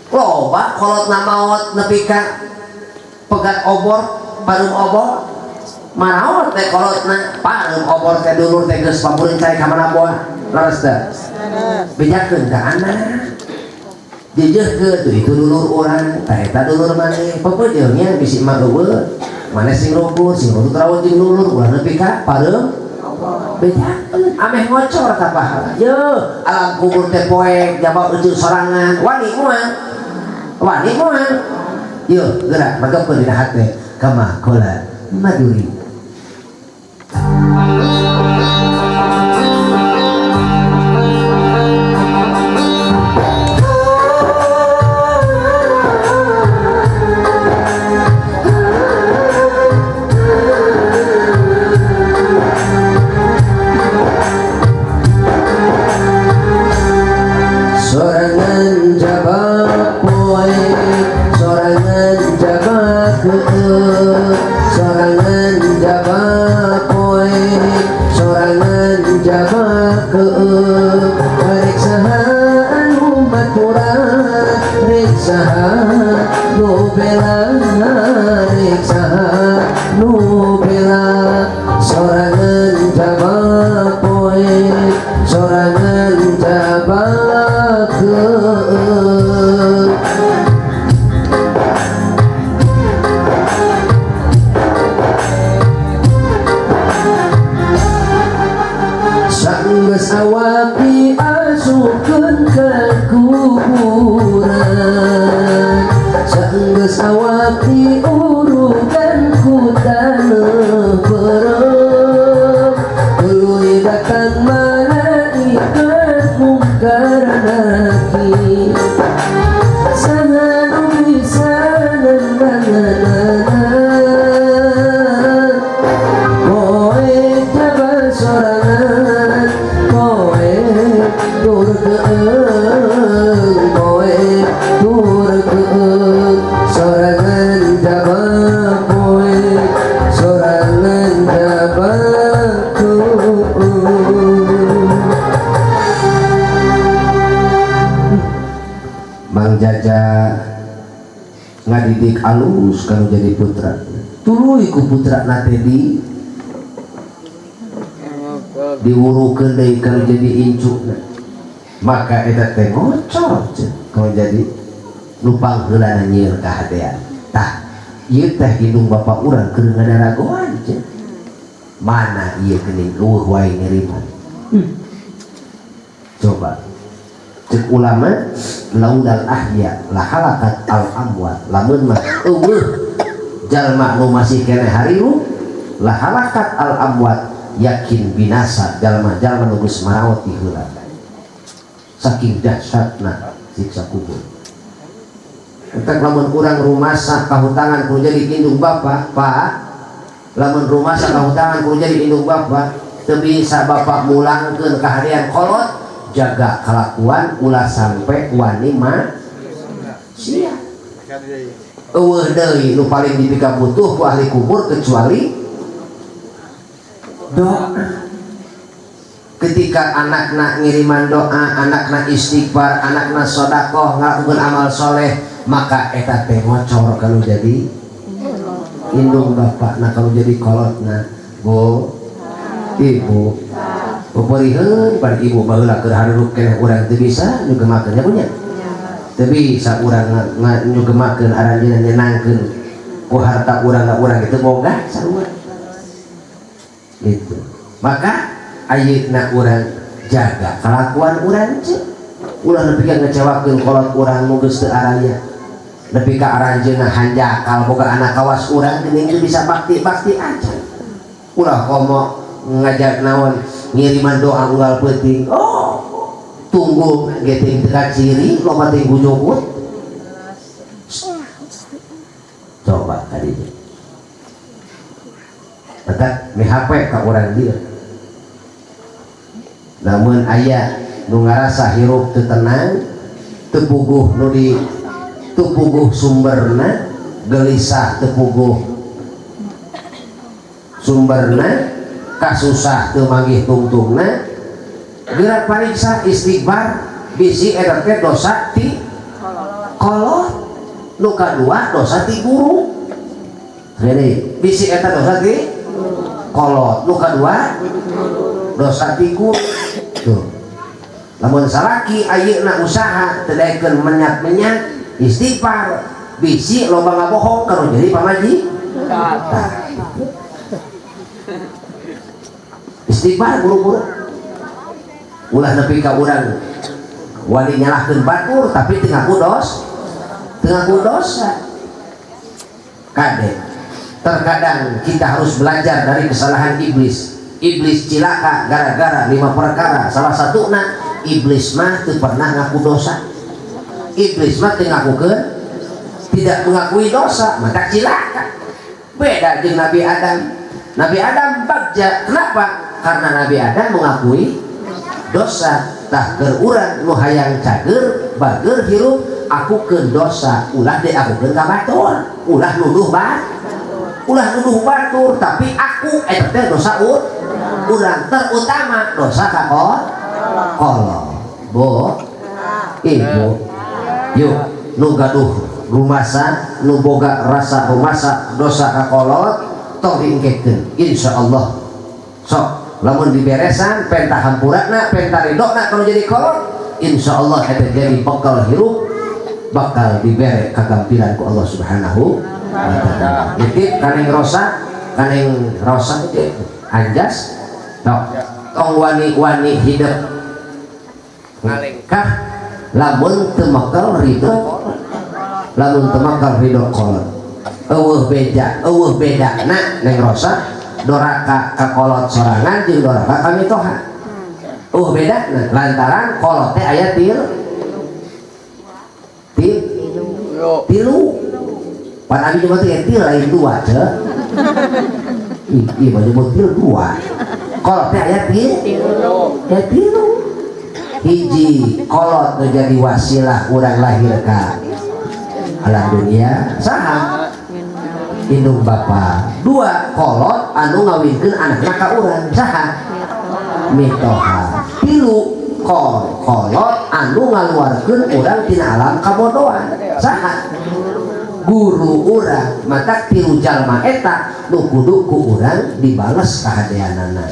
loba kolotna maot nepi ka pegat obor pareum obor maraot teh kolotna pareum obor teh dulur teh geus pamureun cai ka mana boa leres teh bejakeun ka anak jejehkeun tuh itu dulur urang tah eta dulur maneh pepejeungnya bisi mah eueuh maneh sing rumput sing rumput rawon jeung dulur ulah nepi ka pareum bejakeun ameh ngocor ka pahala yeuh alam kubur teh poek jaba euceul sorangan wani moal wani moal yeuh geura magepkeun dina hate kama qala maduri. Sorangan jabak poe sorangan jabak keut sorangan jabak poe sorangan jabak keut rek saha anu maturan rek saha nu bela rek saha nu bela sorangan jabak poe sorangan jabak. Sanggeus awak diasupkeun ka kuburan sanggeus awak diurugan ku taneuh beureum tuluy datang malaikat mungkar nakir saha nu bisa nenanganana poe jaba sorangan poe tur keung poe tur keung sorangan jaba poe sorangan jaba keung. Mang Jaja ngadidik alus kalau jadi putra tuluy ku putra nate di diwurukeun deui kalau jadi incukna maka eta teh ngocor kalau jadi nu pangheulana nyieun kahadean tah ieu teh indung bapa urang keur ngadaragoan ceuk mana ieu geuning eueuh wae ngiriman. Coba cek ulama laudal ahya la halakat al amwat lamun mah eueuh jalma nu masih keneh hariru la halakat al amwat yakin binasa jalma-jalma nu geus marawat ti heula. Saking dahsyatna siksa kubur. Entek lamun urang rumasa kahutangan kudu jadi indung bapak, Pak. Lamun rumasa kahutangan kudu jadi indung bapak, teu bisa bapak mulangkeun kahadean kolot, jaga kalakuan ulah sampai wani ma sia. Eueuh deui nu paling dipikabutuh ku ahli kubur kecuali doa. Ketika anakna ngiriman doa, anakna istighfar, anakna sodakoh, ngelakukan amal soleh, maka eta teh ngocor kalau jadi indung bapakna, kalau jadi kolotna. Bu, ibu, peperiheun pan ibu baheula keur harurup keneh urang teu bisa nyugemakeun nya punya. Teu bisa urang nyugemakeun aranjeunna nyenangkeun ku harta urang ka urang itu boga sarua. Gitu. Maka ayeuna urang jaga kelakuan urang ceu. Ulah nepi ka ngecewakeun kolot urang nu geus teu araya. Nepi ka aranjeunna hanjakal boga anak kawas urang geuning teu bisa bakti-bakti aja. Ulah komo ngajak naon ngiriman doa unggal peuting. Oh, tunggu geting teu kaciri loba teh gujukut. Coba tadi. Tetap mi HP ka urang dieu. Namun aya nu ngarasa hirup teu tenang, teu puguh nu di teu puguh sumberna, gelisah teu puguh sumberna, kasusah teu manggih tungtungna, geura pariksa istighfar bisi eta teh dosa ti kolot, nu kadua dosa ti guru. Jadi bisi eta dosa ti kolot, nu kadua dosa ti guru. Tuh. Lamun salaki ayeuna usaha teu daekeun menyak-menyak istighfar bisi loba ngabohong kalau jadi pamaji. Tah. Istighfar buru-buru. Ulah nepi ka urang wani nyalahkeun batur tapi teu ngaku dos, teu ngaku dosa. Kade. Terkadang kita harus belajar dari kesalahan iblis. Iblis cilaka gara-gara 5 perkara. Salah satuna iblis mah teu pernah ngaku dosa. Iblis mah teu ngakukeun, tidak mengakui dosa, maka cilaka. Beda jeung Nabi Adam. Nabi Adam bagja. Kenapa? Karena Nabi Adam mengakui dosa. Tah keur urang nu hayang cager, bager hirup, akukeun dosa, ulah diakukeun ka batur, ulah nuduh batur. Ulah nuduh batur, tapi aku eta teh dosa urang, terutama dosa ka kolot. Bu, ibu, yuk nu gaduh rumasa, nu boga rasa rumasa dosa ka kolot tong diengkekeun insyaallah. Sok lamun diberesan penta hampurana, penta ridona kalau jadi kolot, insyaallah eta jadi bekal hirup, bakal dibere kagampilan ku Allah Subhanahu wa ta'ala. Nitip kaneng rosa itu anjas tok tong wani-wani hidup ngalengkah lamun teu mekel ridho, lamun teu mekel ridho kolot. Eueuh beja, eueuh bedana neng rosa doraka ka kolot sorangan jeung doraka ka mitoha. Eueuh bedana lantaran kolot teh aya tilu. Pan abi nyebut teh til lain dua ce. Ih, mah nyebut til dua. Kolot teh aya til ya tilu. Hiji kolot nu jadi wasilah urang lahir ka alam dunia saha? Indung bapa. Dua kolot anu ngawinkeun anakna ka urang saha? Mitoha. Tilu kolot anu ngaluarkeun urang tina alam kabodohan saha? Guru urang. Mata tilu jalma eta nu kudu ku urang dibales kahadeanana.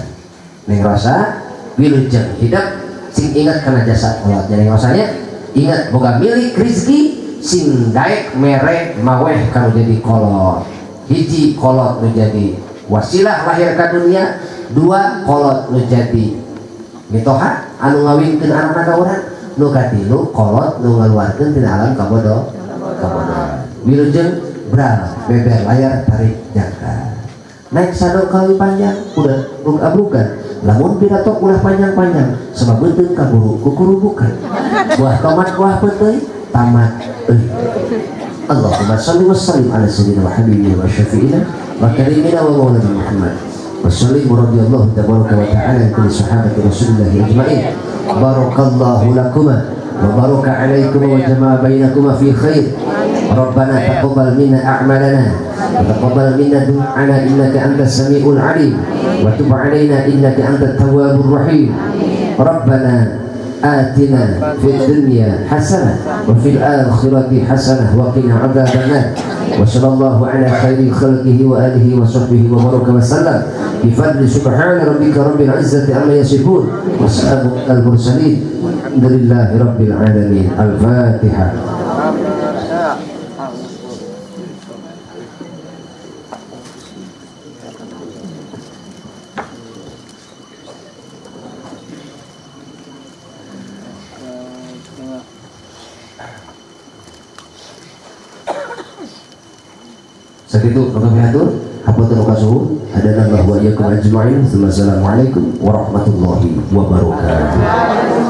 Neng Rosa wilujeng hidup sing ingat kana jasa kolot. Neng Rosanya ingat boga milik rezeki sing daek mere maweh kanu jadi kolot. Hiji kolot nu jadi wasilah lahir ka dunia, dua kolot nu jadi mitoha anu ngawinkeun anakna ka urang, nu katilu kolot nu ngaluarkeun tina alam kabodohan. Wilujeng bral beber layar tarik jangka. Naik sado kali panjang udah abrukan. Lamun pidato ulah panjang-panjang sebab beuteung kaburu kukurubukan. Buah tomat buah peuteuy tamat euy. Allahumma shalli wa sallim ala sayyidina wa habibina wa syafi'ina wa karimina wa maulana Muhammad. Wa sallim radhiyallahu tabaraka wa ta'ala an kulli sahabati Rasulillah ajma'in. Barakallahu lakuma wa baraka alaikum wa jama'a bainakuma fi khair. Rabbana taqabbal minna a'malana wa taqabbal minna du'ana innaka antas samiul alim wa tub alaina innaka antat tawwabur rahim. Rabbana atina fid dunya hasanah wa fil akhirati hasanah wa qina adzabannar. Wa sallallahu ala khairi khalqihi wa alihi wa sahbihi wa baraka wa sallam. Bi fadli subhana rabbika rabbil izzati amma yasifun wa salamun alal mursalin walhamdulillahi rabbil alamin. Al-Fatihah. Sakitu kami atur hapunten kasuhun hadana wa iyyakum ajma'in. Wassalamualaikum warahmatullahi wabarakatuh.